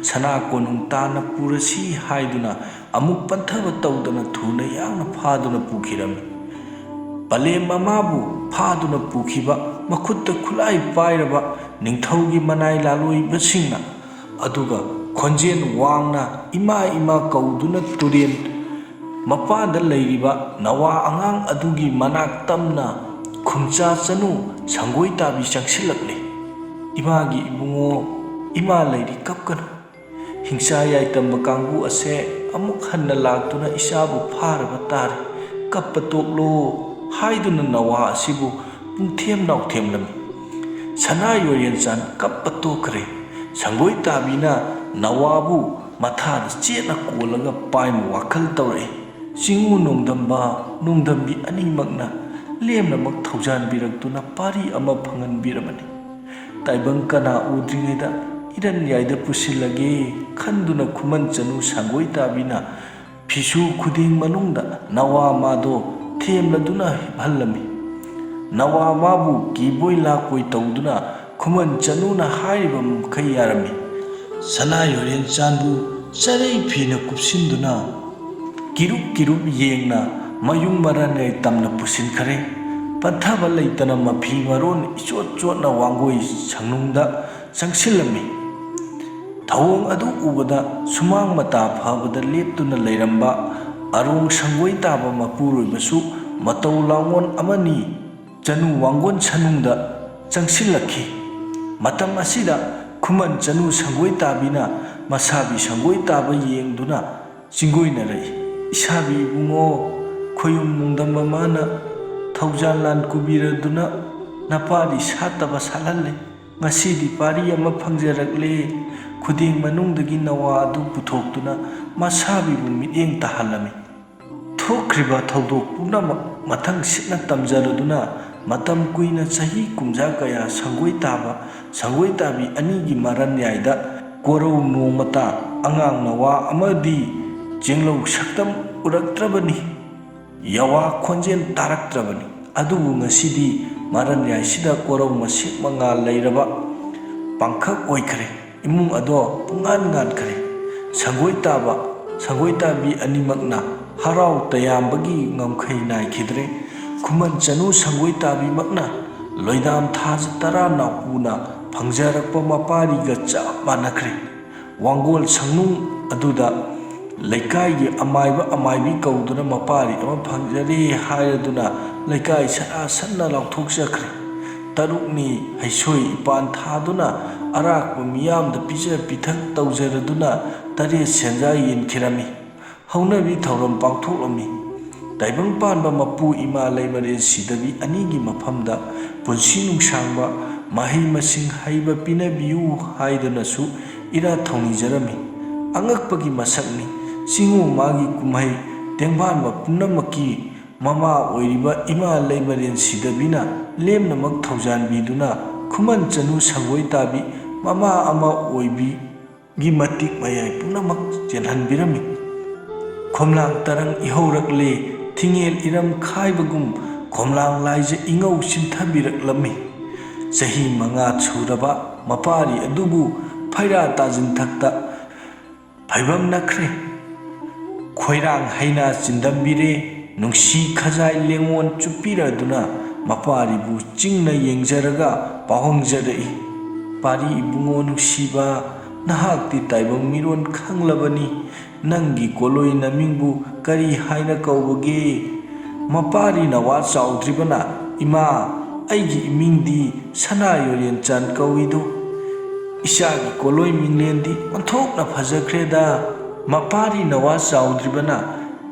ꯁꯅꯥ ꯀꯣꯅꯨꯡ ꯇꯥꯟꯅ ꯄꯨꯔꯁꯤ ꯍꯥꯏꯗꯨꯅ ꯑꯃꯨꯛ ꯄꯟꯊꯕ ꯇꯧꯗꯅ ꯊꯨꯅ ꯌꯥꯡꯅ ꯐꯥꯗꯨꯅ ꯄꯨꯈꯤꯔꯝꯃꯤ꯫ ꯄꯂꯦꯝ ꯃꯃꯥꯕꯨ ꯐꯥꯗꯨꯅ ꯄꯨꯈꯤꯕ ꯃꯈꯨꯠꯇ ꯈꯨꯠꯂꯥꯏ ꯄꯥꯏꯔꯕ ꯅꯤꯡꯊꯧꯒꯤ ꯃꯅꯥꯏ ꯂꯥꯂꯣꯏꯕꯁꯤꯡꯅ ꯑꯗꯨꯒ ꯈꯣꯟꯖꯦꯜ ꯋꯥꯡꯅ ꯏꯃꯥ ꯏꯃꯥ ꯀꯧꯗꯨꯅ ꯇꯨꯔꯦꯟ ꯃꯄꯥꯟꯗ ꯂꯩꯔꯤꯕ ꯅꯋꯥ ꯑꯉꯥꯡ ꯑꯗꯨꯒꯤ ꯃꯅꯥꯛ ꯇꯝꯅ ꯈꯨꯝꯆꯥ ꯆꯅꯨ ꯁꯪꯒꯣꯏ ꯇꯥꯕꯤ ꯆꯪꯁꯤꯜꯂꯛꯂꯦ꯫ "ꯏꯃꯥꯒꯤ ꯏꯕꯨꯡꯉꯣ, ꯏꯃꯥ ꯂꯩꯔꯤ, ꯀꯞꯀꯅꯨ꯫ ꯍꯤꯡꯆꯥ ꯌꯥꯏꯇꯝꯕ ꯀꯥꯡꯕꯨ ꯑꯁꯦ ꯑꯃꯨꯛ ꯍꯟꯅ ꯂꯥꯛꯇꯨꯅ ꯏꯆꯥꯕꯨ ꯐꯥꯔꯕ ꯇꯥꯔꯦ꯫ ꯀꯞꯄ ꯇꯣꯛꯂꯣ, ꯍꯥꯏꯗꯨꯅ ꯅꯋꯥ ꯑꯁꯤꯕꯨ ꯄꯨꯡꯊꯦꯝ ꯅꯥꯎꯊꯦꯝꯂꯝꯃꯤ꯫ ꯁꯅꯥ ꯌꯣꯏꯔꯦꯟꯆꯥꯟ ꯀꯞꯄ ꯇꯣꯛꯈ꯭ꯔꯦ꯫ ꯁꯪꯒꯣꯏ ꯇꯥꯕꯤꯅ ꯅꯋꯥꯕꯨ ꯃꯊꯥꯗ ꯆꯦꯠꯅ ꯀꯣꯜꯂꯒ ꯄꯥꯏꯃ ꯋꯥꯈꯜ ꯇꯧꯔꯛꯏ꯫ ꯆꯤꯡꯉꯨ ꯅꯣꯡꯗꯝꯕ, ꯅꯣꯡꯗꯝꯕꯤ ꯑꯅꯤꯃꯛꯅ ꯂꯦꯝꯅꯃꯛ ꯊꯧꯖꯥꯟꯕꯤꯔꯛꯇꯨꯅ ꯄꯥꯔꯤ ꯑꯃ ꯐꯪꯍꯟꯕꯤꯔꯕꯅꯤ꯫ ꯇꯥꯏꯕꯪ ꯀꯅꯥ ꯎꯗ꯭ꯔꯤꯉꯩꯗ ꯏꯔꯟ ꯌꯥꯏꯗ ꯄꯨꯁꯤꯜꯂꯒꯦ ꯈꯟꯗꯨꯅ ꯈꯨꯃꯟ ꯆꯅꯨ ꯁꯪꯒꯣꯏ ꯇꯥꯕꯤꯅ ꯐꯤꯁꯨ ꯈꯨꯗꯦꯡ ꯃꯅꯨꯡꯗ ꯅꯋꯥ ꯃꯥꯗꯣ ꯊꯦꯝꯂꯗꯨꯅ ꯍꯤꯞꯍꯜꯂꯝꯃꯤ꯫ ꯅꯋꯥ ꯃꯥꯕꯨ ꯀꯤꯕꯣꯏ ꯂꯥꯛꯄꯣꯏ ꯇꯧꯗꯨꯅ ꯈꯨꯃꯟ ꯆꯅꯨꯅ ꯍꯥꯏꯔꯤꯕ ꯃꯈꯩ ꯌꯥꯔꯝꯃꯤ꯫ ꯁꯅꯥ ꯌꯣꯏꯔꯦꯟ ꯆꯥꯟꯕꯨ ꯆꯔꯩ ꯐꯤꯅ ꯀꯨꯞꯁꯤꯟꯗꯨꯅ ꯀꯤꯔꯨꯞ ꯀꯤꯔꯨꯞ ꯌꯦꯡꯅ ꯃꯌꯨꯡ ꯃꯔꯥꯟ ꯌꯥꯏ ꯇꯝꯅ ꯄꯨꯁꯤꯟꯈꯔꯦ꯫ ꯄꯟꯊꯕ ꯂꯩꯇꯅ ꯃꯐꯤ ꯃꯔꯣꯟ ꯏꯆꯣꯠ ꯆꯣꯠꯅ ꯋꯥꯡꯒꯣꯏ ꯁꯪꯅꯨꯡꯗ ꯆꯪꯁꯤꯜꯂꯝꯃꯤ꯫ ꯊꯧꯑꯣꯡ ꯑꯗꯨ ꯎꯕꯗ ꯁꯨꯃꯥꯡ ꯃꯇꯥ ꯐꯕꯗ ꯂꯦꯞꯇꯨꯅ ꯂꯩꯔꯝꯕ ꯑꯔꯣꯡ ꯁꯪꯒꯣꯏ ꯇꯥꯕ ꯃꯄꯨꯔꯣꯏꯕꯁꯨ ꯃꯇꯧ ꯂꯥꯡꯑꯣꯟ ꯑꯃꯅꯤ ꯆꯅꯨ ꯋꯥꯡꯒꯣꯟ ꯁꯅꯨꯡꯗ ꯆꯪꯁꯤꯜꯂꯛꯈꯤ꯫ ꯃꯇꯝ ꯑꯁꯤꯗ ꯈꯨꯃꯟ ꯆꯅꯨ ꯁꯪꯒꯣꯏ ꯇꯥꯕꯤꯅ ꯃꯁꯥꯕꯤ ꯁꯪꯒꯣꯏ ꯇꯥꯕ ꯌꯦꯡꯗꯨꯅ ꯆꯤꯡꯒꯣꯏꯅꯔꯛꯏ꯫ "ꯏꯁꯥꯕꯤ ꯏꯕꯨꯡꯉꯣ, ꯈꯣꯌꯨꯝ ꯅꯣꯡꯗꯝꯕ ꯃꯥꯅ ꯊꯧꯖꯥꯜ ꯂꯥꯟ ꯀꯨꯕꯤꯔꯗꯨꯅ ꯅꯄꯥꯗꯤ ꯁꯥꯠꯇꯕ ꯁꯥꯠꯍꯜꯂꯦ꯫ ꯉꯁꯤꯗꯤ ꯄꯥꯔꯤ ꯑꯃ ꯐꯪꯖꯔꯛꯂꯦ꯫" ꯈꯨꯗꯦꯡ ꯃꯅꯨꯡꯗꯒꯤ ꯅꯋꯥ ꯑꯗꯨ ꯄꯨꯊꯣꯛꯇꯨꯅ ꯃꯁꯥꯕꯤꯕꯨ ꯃꯤꯠꯌꯦꯡ ꯇꯥꯍꯜꯂꯝꯃꯤ꯫ ꯊꯣꯛꯈ꯭ꯔꯤꯕ ꯊꯧꯗꯣꯛ ꯄꯨꯝꯅꯃꯛ ꯃꯊꯪ ꯁꯤꯠꯅ ꯇꯝꯖꯔꯗꯨꯅ ꯃꯇꯝ ꯀꯨꯏꯅ ꯆꯍꯤ ꯀꯨꯝꯖꯥ ꯀꯌꯥ ꯁꯪꯒꯣꯏ ꯇꯥꯕ, ꯁꯪꯒꯣꯏ ꯇꯥꯕꯤ ꯑꯅꯤꯒꯤ ꯃꯔꯟ ꯌꯥꯏꯗ ꯀꯣꯔꯧ ꯅꯣꯡꯃꯇ ꯑꯉꯥꯡ ꯅꯋꯥ ꯑꯃꯗꯤ ꯆꯦꯡꯂꯧ ꯁꯛꯇꯝ ꯎꯔꯛꯇ꯭ꯔꯕꯅꯤ꯫ ꯌꯥꯋꯥ ꯈꯣꯟꯖꯦꯜ ꯇꯥꯔꯛꯇ꯭ꯔꯕꯅꯤ꯫ ꯑꯗꯨꯕꯨ ꯉꯁꯤꯗꯤ ꯃꯔꯟ ꯌꯥꯏꯁꯤꯗ ꯀꯣꯔꯧ ꯃꯁꯦꯛ ꯃꯉꯥꯜ ꯂꯩꯔꯕ ꯄꯥꯡꯈꯛ ꯑꯣꯏꯈ꯭ꯔꯦ꯫ ꯏꯃꯨꯡ ꯑꯗꯣ ꯄꯨꯡꯉꯥꯟ ꯉꯥꯟꯈ꯭ꯔꯦ꯫ ꯁꯪꯒꯣꯏ ꯇꯥꯕ, ꯁꯪꯒꯣꯏ ꯇꯥꯕꯤ ꯑꯅꯤꯃꯛꯅ ꯍꯔꯥꯎ ꯇꯌꯥꯝꯕꯒꯤ ꯉꯝꯈꯩ ꯅꯥꯏꯈꯤꯗ꯭ꯔꯦ꯫ ꯈꯨꯃꯟ ꯆꯅꯨ ꯁꯪꯒꯣꯏ ꯇꯥꯕꯤꯃꯛꯅ ꯂꯣꯏꯗꯥꯝ ꯊꯥꯖ ꯇꯔꯥ ꯅꯥꯎꯄꯨꯅ ꯐꯪꯖꯔꯛꯄ ꯃꯄꯥꯔꯤꯒ ꯆꯞ ꯃꯥꯟꯅꯈ꯭ꯔꯦ꯫ ꯋꯥꯡꯒꯣꯜ ꯁꯪꯅꯨꯡ ꯑꯗꯨꯗ ꯂꯩꯀꯥꯏꯒꯤ ꯑꯃꯥꯏꯕ ꯑꯃꯥꯏꯕꯤ ꯀꯧꯗꯨꯅ ꯃꯄꯥꯔꯤ ꯑꯃ ꯐꯪꯖꯔꯦ ꯍꯥꯏꯔꯗꯨꯅ ꯂꯩꯀꯥꯏ ꯁꯔꯥ ꯁꯟꯅ ꯂꯥꯎꯊꯣꯛꯆꯈ꯭ꯔꯦ꯫ ꯇꯔꯨꯛꯅꯤ ꯍꯩꯁꯣꯏ ꯏꯄꯥꯟ ꯊꯥꯗꯨꯅ ꯑꯔꯥꯛꯄ ꯃꯤꯌꯥꯝꯗ ꯄꯤꯖ ꯄꯤꯊꯛ ꯇꯧꯖꯔꯗꯨꯅ ꯇꯔꯦꯠ ꯁꯦꯟꯖꯥ ꯌꯦꯟꯈꯤꯔꯝꯃꯤ꯫ ꯍꯧꯅꯕꯤ ꯊꯧꯔꯝ ꯄꯥꯡꯊꯣꯛꯂꯝꯃꯤ꯫ ꯇꯥꯏꯕꯪ ꯄꯥꯟꯕ ꯃꯄꯨ ꯏꯃꯥ ꯂꯩꯃꯔꯦꯟ ꯁꯤꯗꯕꯤ ꯑꯅꯤꯒꯤ ꯃꯐꯝꯗ ꯄꯨꯟꯁꯤ ꯅꯨꯡꯁꯥꯡꯕ, ꯃꯍꯩ ꯃꯁꯤꯡ ꯍꯩꯕ ꯄꯤꯅꯕꯤꯌꯨ ꯍꯥꯏꯗꯨꯅꯁꯨ ꯏꯔꯥꯠ ꯊꯧꯅꯤꯖꯔꯝꯃꯤ꯫ ꯑꯉꯛꯄꯒꯤ ꯃꯁꯛꯅꯤ꯫ ꯆꯤꯡꯉꯨ ꯃꯥꯒꯤ ꯀꯨꯝꯍꯩ ꯇꯦꯡꯕꯥꯟꯕ ꯄꯨꯝꯅꯃꯛꯀꯤ ꯃꯃꯥ ꯑꯣꯏꯔꯤꯕ ꯏꯃꯥ ꯂꯩꯃꯔꯦꯟ ꯁꯤꯗꯕꯤꯅ ꯂꯦꯝꯅꯃꯛ ꯊꯧꯖꯥꯟꯕꯤꯗꯨꯅ ꯈꯨꯃꯟ ꯆꯅꯨ ꯁꯪꯒꯣꯏ ꯇꯥꯕꯤ ꯃꯃꯥ ꯑꯃ ꯑꯣꯏꯕꯤꯒꯤ ꯃꯇꯤꯛ ꯃꯌꯥꯏ ꯄꯨꯝꯅꯃꯛ ꯆꯦꯜꯍꯟꯕꯤꯔꯝꯃꯤ꯫ ꯈꯣꯝꯂꯥꯡ ꯇꯔꯪ ꯏꯍꯧꯔꯛꯂꯦ, ꯊꯤꯡꯉꯦꯜ ꯏꯔꯝ ꯈꯥꯏꯕꯒꯨꯝ ꯈꯣꯝꯂꯥꯡ ꯂꯥꯏꯖ ꯏꯉꯧ ꯆꯤꯟꯊꯕꯤꯔꯛꯂꯝꯃꯤ꯫ ꯆꯍꯤ ꯃꯉꯥ ꯁꯨꯔꯕ ꯃꯄꯥꯔꯤ ꯑꯗꯨꯕꯨ ꯐꯩꯔꯥ ꯇꯥꯖꯤꯟꯊꯛꯇ ꯐꯩꯕꯝ ꯅꯛꯈ꯭ꯔꯦ꯫ ꯈꯣꯏꯔꯥꯡ ꯍꯩꯅ ꯆꯤꯟꯗꯝꯕꯤꯔꯦ, ꯅꯨꯡꯁꯤ ꯈꯖꯥꯏ ꯂꯦꯡꯉꯣꯟ ꯆꯨꯞꯄꯤꯔꯗꯨꯅ ꯃꯄꯥꯔꯤꯕꯨ ꯆꯤꯡꯅ ꯌꯦꯡꯖꯔꯒ ꯄꯥꯎꯍꯪꯖꯔꯛꯏ꯫ ꯄꯥꯔꯤ ꯏꯕꯨꯡꯉꯣ ꯅꯨꯡꯁꯤꯕ, ꯅꯍꯥꯛꯇꯤ ꯇꯥꯏꯕꯪ ꯃꯤꯔꯣꯟ ꯈꯪꯂꯕꯅꯤ꯫ ꯅꯪꯒꯤ ꯀꯣꯂꯣꯏ ꯅꯃꯤꯡꯕꯨ ꯀꯔꯤ ꯍꯥꯏꯅ ꯀꯧꯕꯒꯦ? ꯃꯄꯥꯔꯤ ꯅꯋꯥ ꯆꯥꯎꯗ꯭ꯔꯤꯕꯅ, ꯏꯃꯥ, ꯑꯩꯒꯤ ꯏꯃꯤꯡꯗꯤ ꯁꯅꯥ ꯌꯣꯔꯦꯟꯆꯥꯟ ꯀꯧꯏꯗꯣ꯫ ꯏꯆꯥꯒꯤ ꯀꯣꯂꯣꯏ ꯃꯤꯡꯂꯦꯟꯗꯤ ꯑꯣꯟꯊꯣꯛꯅ ꯐꯖꯈ꯭ꯔꯦꯗ꯫ ꯃꯄꯥꯔꯤ ꯅꯋꯥ ꯆꯥꯎꯗ꯭ꯔꯤꯕꯅ,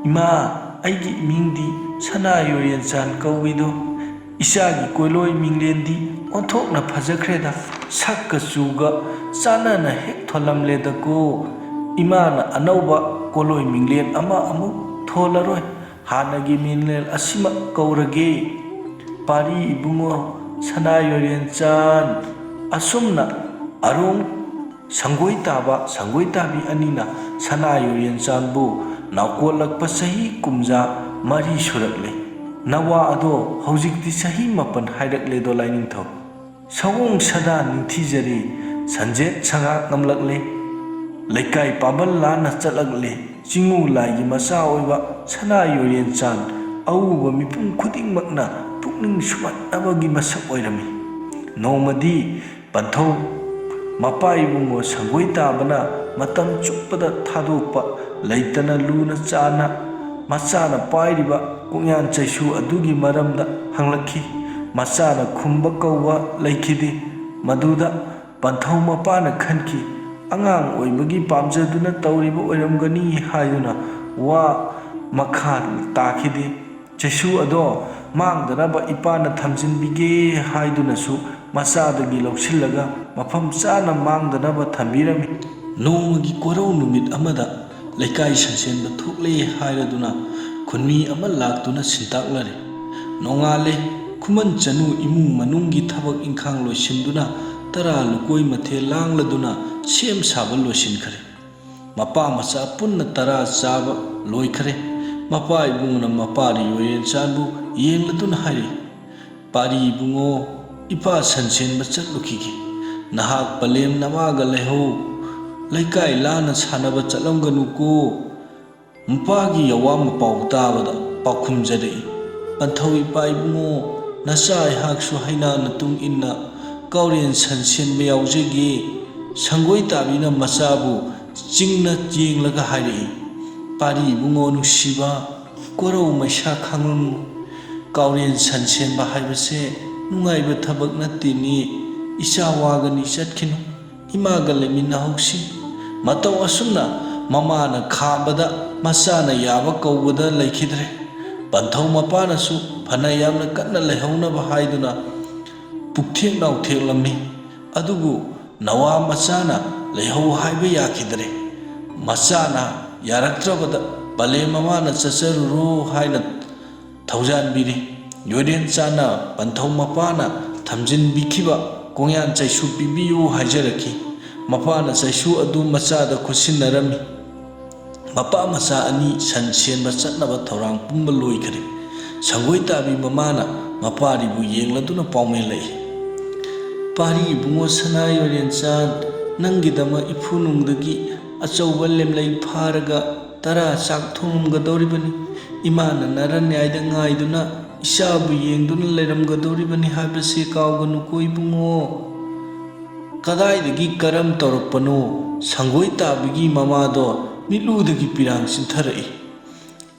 ꯏꯃꯥ, ꯑꯩꯒꯤ ꯏꯃꯤꯡꯗꯤ ꯁꯅꯥ ꯌꯣꯔꯦꯟꯆꯥꯟ ꯀꯧꯏꯗꯣ꯫ ꯏꯆꯥꯒꯤ ꯀꯣꯂꯣꯏ ꯃꯤꯡꯂꯦꯟꯗꯤ ꯑꯣꯟꯊꯣꯛꯅ ꯐꯖꯈ꯭ꯔꯦꯗ꯫ ꯁꯛꯀ ꯆꯨꯒ ꯆꯥꯟꯅꯅ ꯍꯦꯛ ꯊꯣꯜꯂꯝꯂꯦꯗꯀꯣ꯫ ꯏꯃꯥꯅ ꯑꯅꯧꯕ ꯀꯣꯂꯣꯏ ꯃꯤꯡꯂꯦꯟ ꯑꯃ ꯑꯃꯨꯛ ꯊꯣꯜꯂꯔꯣꯏ꯫ ꯍꯥꯟꯅꯒꯤ ꯃꯤꯡꯂꯦꯟ ꯑꯁꯤꯃꯛ ꯀꯧꯔꯒꯦ꯫ ꯄꯥꯔꯤ ꯏꯕꯨꯡꯉꯣ, ꯁꯅꯥ ꯌꯣꯔꯦꯟꯆꯥꯟ꯫ ꯑꯁꯨꯝꯅ ꯑꯔꯣꯡ ꯁꯪꯒꯣꯏ ꯇꯥꯕ, ꯁꯪꯒꯣꯏ ꯇꯥꯕꯤ ꯑꯅꯤꯅ ꯁꯅꯥ ꯌꯣꯔꯦꯟꯆꯥꯟꯕꯨ ꯅꯥꯎꯀꯣꯠꯂꯛꯄ ꯆꯍꯤ ꯀꯨꯝꯖꯥ ꯃꯔꯤ ꯁꯨꯔꯛꯂꯦ꯫ ꯅꯋꯥ ꯑꯗꯣ ꯍꯧꯖꯤꯛꯇꯤ ꯆꯍꯤ ꯃꯥꯄꯟ ꯍꯥꯏꯔꯛꯂꯦꯗꯣ ꯂꯥꯏꯅꯤꯡꯊꯧ꯫ ꯁꯑꯣꯡ ꯁꯥꯗꯥ ꯅꯤꯡꯊꯤꯖꯔꯦ, ꯁꯟꯖꯦꯠ ꯁꯉꯥꯛ ꯉꯝꯂꯛꯂꯦ꯫ ꯂꯩꯀꯥꯏ ꯄꯥꯝꯕꯜ ꯂꯥꯟꯅ ꯆꯠꯂꯛꯂꯦ꯫ ꯆꯤꯡꯉꯨ ꯂꯥꯏꯒꯤ ꯃꯆꯥ ꯑꯣꯏꯕ ꯁꯅꯥ ꯌꯣꯔꯦꯟꯆꯥꯟ ꯑꯎꯕ ꯃꯤꯄꯨꯝ ꯈꯨꯗꯤꯡꯃꯛꯅ ꯄꯨꯛꯅꯤꯡ ꯁꯨꯝꯍꯠꯅꯕꯒꯤ ꯃꯁꯛ ꯑꯣꯏꯔꯝꯃꯤ꯫ ꯅꯣꯡꯃꯗꯤ ꯄꯟꯊꯧ ꯃꯄꯥ ꯏꯕꯨꯡꯉꯣ ꯁꯪꯒꯣꯏ ꯇꯥꯕꯅ ꯃꯇꯝ ꯆꯨꯞꯄꯗ ꯊꯥꯗꯣꯛꯄ ꯂꯩꯇꯅ ꯂꯨꯅ ꯆꯥꯟꯅ ꯃꯆꯥꯅ ꯄꯥꯏꯔꯤꯕ ꯀꯣꯡꯌꯥꯟ ꯆꯩꯁꯨ ꯑꯗꯨꯒꯤ ꯃꯔꯝꯗ ꯍꯪꯂꯛꯈꯤ꯫ ꯃꯆꯥꯅ ꯈꯨꯝꯕ ꯀꯧꯕ ꯂꯩꯈꯤꯗꯦ꯫ ꯃꯗꯨꯗ ꯄꯟꯊꯧ ꯃꯄꯥꯅ ꯈꯟꯈꯤ, "ꯑꯉꯥꯡ ꯑꯣꯏꯕꯒꯤ ꯄꯥꯝꯖꯗꯨꯅ ꯇꯧꯔꯤꯕ ꯑꯣꯏꯔꯝꯒꯅꯤ" ꯍꯥꯏꯗꯨꯅ ꯋꯥ ꯃꯈꯥ ꯇꯥꯈꯤꯗꯦ꯫ ꯆꯩꯁꯨ ꯑꯗꯣ ꯃꯥꯡꯗꯅꯕ ꯏꯄꯥꯅ ꯊꯝꯖꯤꯟꯕꯤꯒꯦ ꯍꯥꯏꯗꯨꯅꯁꯨ ꯃꯆꯥꯗꯒꯤ ꯂꯧꯁꯤꯜꯂꯒ ꯃꯐꯝ ꯆꯥꯅ ꯃꯥꯡꯗꯅꯕ ꯊꯝꯕꯤꯔꯝꯃꯤ꯫ ꯅꯣꯡꯃꯒꯤ ꯀꯣꯔꯧ ꯅꯨꯃꯤꯠ ꯑꯃꯗ ꯂꯩꯀꯥꯏ ꯁꯟꯁꯦꯟꯕ ꯊꯣꯛꯂꯦ ꯍꯥꯏꯔꯗꯨꯅ ꯈꯨꯟꯃꯤ ꯑꯃ ꯂꯥꯛꯇꯨꯅ ꯁꯤꯟꯇꯥꯛꯂꯔꯦ꯫ ꯅꯣꯡꯉꯥꯜꯂꯦ꯫ ꯈꯨꯃꯟ ꯆꯅꯨ ꯏꯃꯨꯡ ꯃꯅꯨꯡꯒꯤ ꯊꯕꯛ ꯏꯪꯈꯥꯡ ꯂꯣꯏꯁꯤꯟꯗꯨꯅ ꯇꯔꯥ ꯂꯨꯀꯣꯏ ꯃꯊꯦꯜ ꯂꯥꯡꯂꯗꯨꯅ ꯁꯦꯝ ꯁꯥꯕ ꯂꯣꯏꯁꯤꯟꯈꯔꯦ꯫ ꯃꯄꯥ ꯃꯆꯥ ꯄꯨꯟꯅ ꯇꯔꯥ ꯆꯥꯕ ꯂꯣꯏꯈꯔꯦ꯫ ꯃꯄꯥ ꯏꯕꯨꯡꯅ ꯃꯄꯥ ꯌꯣꯏꯔꯦꯟꯆꯥꯟꯕꯨ ꯌꯦꯡꯂꯗꯨꯅ ꯍꯥꯏꯔꯛꯏ, "ꯄꯥꯔꯤ ꯏꯕꯨꯡꯉꯣ, ꯏꯄꯥ ꯁꯟ ꯁꯦꯟꯕ ꯆꯠꯂꯨꯈꯤꯒꯦ꯫ ꯅꯍꯥꯛ ꯄꯂꯦꯝ ꯅꯃꯥꯒ ꯂꯩꯍꯧ꯫ ꯂꯩꯀꯥꯏ ꯂꯥꯟꯅ ꯁꯥꯟꯅꯕ ꯆꯠꯂꯝꯒꯅꯨꯀꯣ꯫" ꯃꯄꯥꯒꯤ ꯑꯋꯥ ꯃꯄꯥꯎ ꯇꯥꯕꯗ ꯄꯥꯎꯈꯨꯝꯖꯔꯛꯏ, "ꯄꯟꯊꯧ ꯏꯄꯥ ꯏꯕꯨꯡꯉꯣ, ꯅꯆꯥ ꯑꯩꯍꯥꯛꯁꯨ ꯍꯩꯅꯥ ꯃꯇꯨꯡ ꯏꯟꯅ ꯀꯥꯎꯔꯦꯟ ꯁꯟ ꯁꯦꯟꯕ ꯌꯥꯎꯖꯒꯦ꯫" ꯁꯪꯒꯣꯏ ꯇꯥꯕꯤꯅ ꯃꯆꯥꯕꯨ ꯆꯤꯡꯅ ꯌꯦꯡꯂꯒ ꯍꯥꯏꯔꯛꯏ, "ꯄꯥꯔꯤ ꯏꯕꯨꯡꯉꯣ ꯅꯨꯡꯁꯤꯕ, ꯀꯣꯔꯧ ꯃꯩꯁꯥ ꯈꯥꯡꯂꯝꯃꯨ꯫ ꯀꯥꯎꯔꯦꯟ ꯁꯟ ꯁꯦꯟꯕ ꯍꯥꯏꯕꯁꯦ ꯅꯨꯡꯉꯥꯏꯕ ꯊꯕꯛ ꯅꯠꯇꯦꯅꯦ꯫ ꯏꯆꯥ ꯋꯥꯒꯅꯤ, ꯆꯠꯈꯤꯅꯨ꯫ ꯏꯃꯥꯒ ꯂꯩꯃꯤꯟꯅꯍꯧꯁꯤ꯫" ꯃꯇꯧ ꯑꯁꯨꯝꯅ ꯃꯃꯥꯅ ꯈꯥꯝꯕꯗ ꯃꯆꯥꯅ ꯌꯥꯕ ꯀꯧꯕꯗ ꯂꯩꯈꯤꯗ꯭ꯔꯦ꯫ ꯄꯟꯊꯧ ꯃꯄꯥꯅꯁꯨ ꯐꯅ ꯌꯥꯝꯅ ꯀꯟꯅ ꯂꯩꯍꯧꯅꯕ ꯍꯥꯏꯗꯨꯅ ꯄꯨꯛꯊꯦꯛ ꯅꯥꯎꯊꯦꯛꯂꯝꯃꯤ꯫ ꯑꯗꯨꯕꯨ ꯅꯋꯥ ꯃꯆꯥꯅ ꯂꯩꯍꯧ ꯍꯥꯏꯕ ꯌꯥꯈꯤꯗ꯭ꯔꯦ꯫ ꯃꯆꯥꯅ ꯌꯥꯔꯛꯇ꯭ꯔꯕꯗ ꯄꯂꯦꯝ ꯃꯃꯥꯅ ꯆꯠꯆꯔꯨꯔꯣ ꯍꯥꯏꯅ ꯊꯧꯖꯥꯟꯕꯤꯔꯤ꯫ ꯌꯣꯏꯔꯦꯟꯆꯥꯟꯅ ꯄꯟꯊꯧ ꯃꯄꯥꯅ ꯊꯝꯖꯤꯟꯕꯤꯈꯤꯕ ꯀꯣꯡꯌꯥꯟ ꯆꯩꯁꯨ ꯄꯤꯕꯤꯌꯨ ꯍꯥꯏꯖꯔꯛꯈꯤ꯫ ꯃꯄꯥꯅ ꯆꯩꯁꯨ ꯑꯗꯨ ꯃꯆꯥꯗ ꯈꯨꯠꯁꯤꯟꯅꯔꯝꯃꯤ꯫ ꯃꯄꯥ ꯃꯆꯥ ꯑꯅꯤ ꯁꯟ ꯁꯦꯟꯕ ꯆꯠꯅꯕ ꯊꯧꯔꯥꯡ ꯄꯨꯝꯕ ꯂꯣꯏꯈꯔꯦ꯫ ꯁꯪꯒꯣꯏ ꯇꯥꯕꯤ ꯃꯃꯥꯅ ꯃꯄꯥꯔꯤꯕꯨ ꯌꯦꯡꯂꯗꯨꯅ ꯄꯥꯎꯃꯦꯜꯂꯛꯏ, "ꯄꯥꯔꯤ ꯏꯕꯨꯡꯉꯣ ꯁꯅꯥ ꯌꯣꯏꯔꯦꯟꯆꯥꯟ, ꯅꯪꯒꯤꯗꯃꯛ ꯏꯐꯨꯅꯨꯡꯗꯒꯤ ꯑꯆꯧꯕ ꯂꯦꯝꯂꯩ ꯐꯥꯔꯒ ꯇꯔꯥ ꯆꯥꯛ ꯊꯣꯡꯉꯝꯒꯗꯧꯔꯤꯕꯅꯤ꯫ ꯏꯃꯥꯅ ꯅꯔꯟꯌꯥꯏꯗ ꯉꯥꯏꯗꯨꯅ ꯏꯆꯥꯕꯨ ꯌꯦꯡꯗꯨꯅ ꯂꯩꯔꯝꯒꯗꯧꯔꯤꯕꯅꯤ ꯍꯥꯏꯕꯁꯤ ꯀꯥꯎꯒꯅꯨꯀꯣ ꯏꯕꯨꯡꯉꯣ꯫" ꯀꯗꯥꯏꯗꯒꯤ ꯀꯔꯝ ꯇꯧꯔꯛꯄꯅꯣ? ꯁꯪꯒꯣꯏ ꯇꯥꯕꯤꯒꯤ ꯃꯃꯥꯗꯣ ꯃꯤꯠꯂꯨꯗꯒꯤ ꯄꯤꯔꯥꯡ ꯆꯤꯟꯊꯔꯛꯏ꯫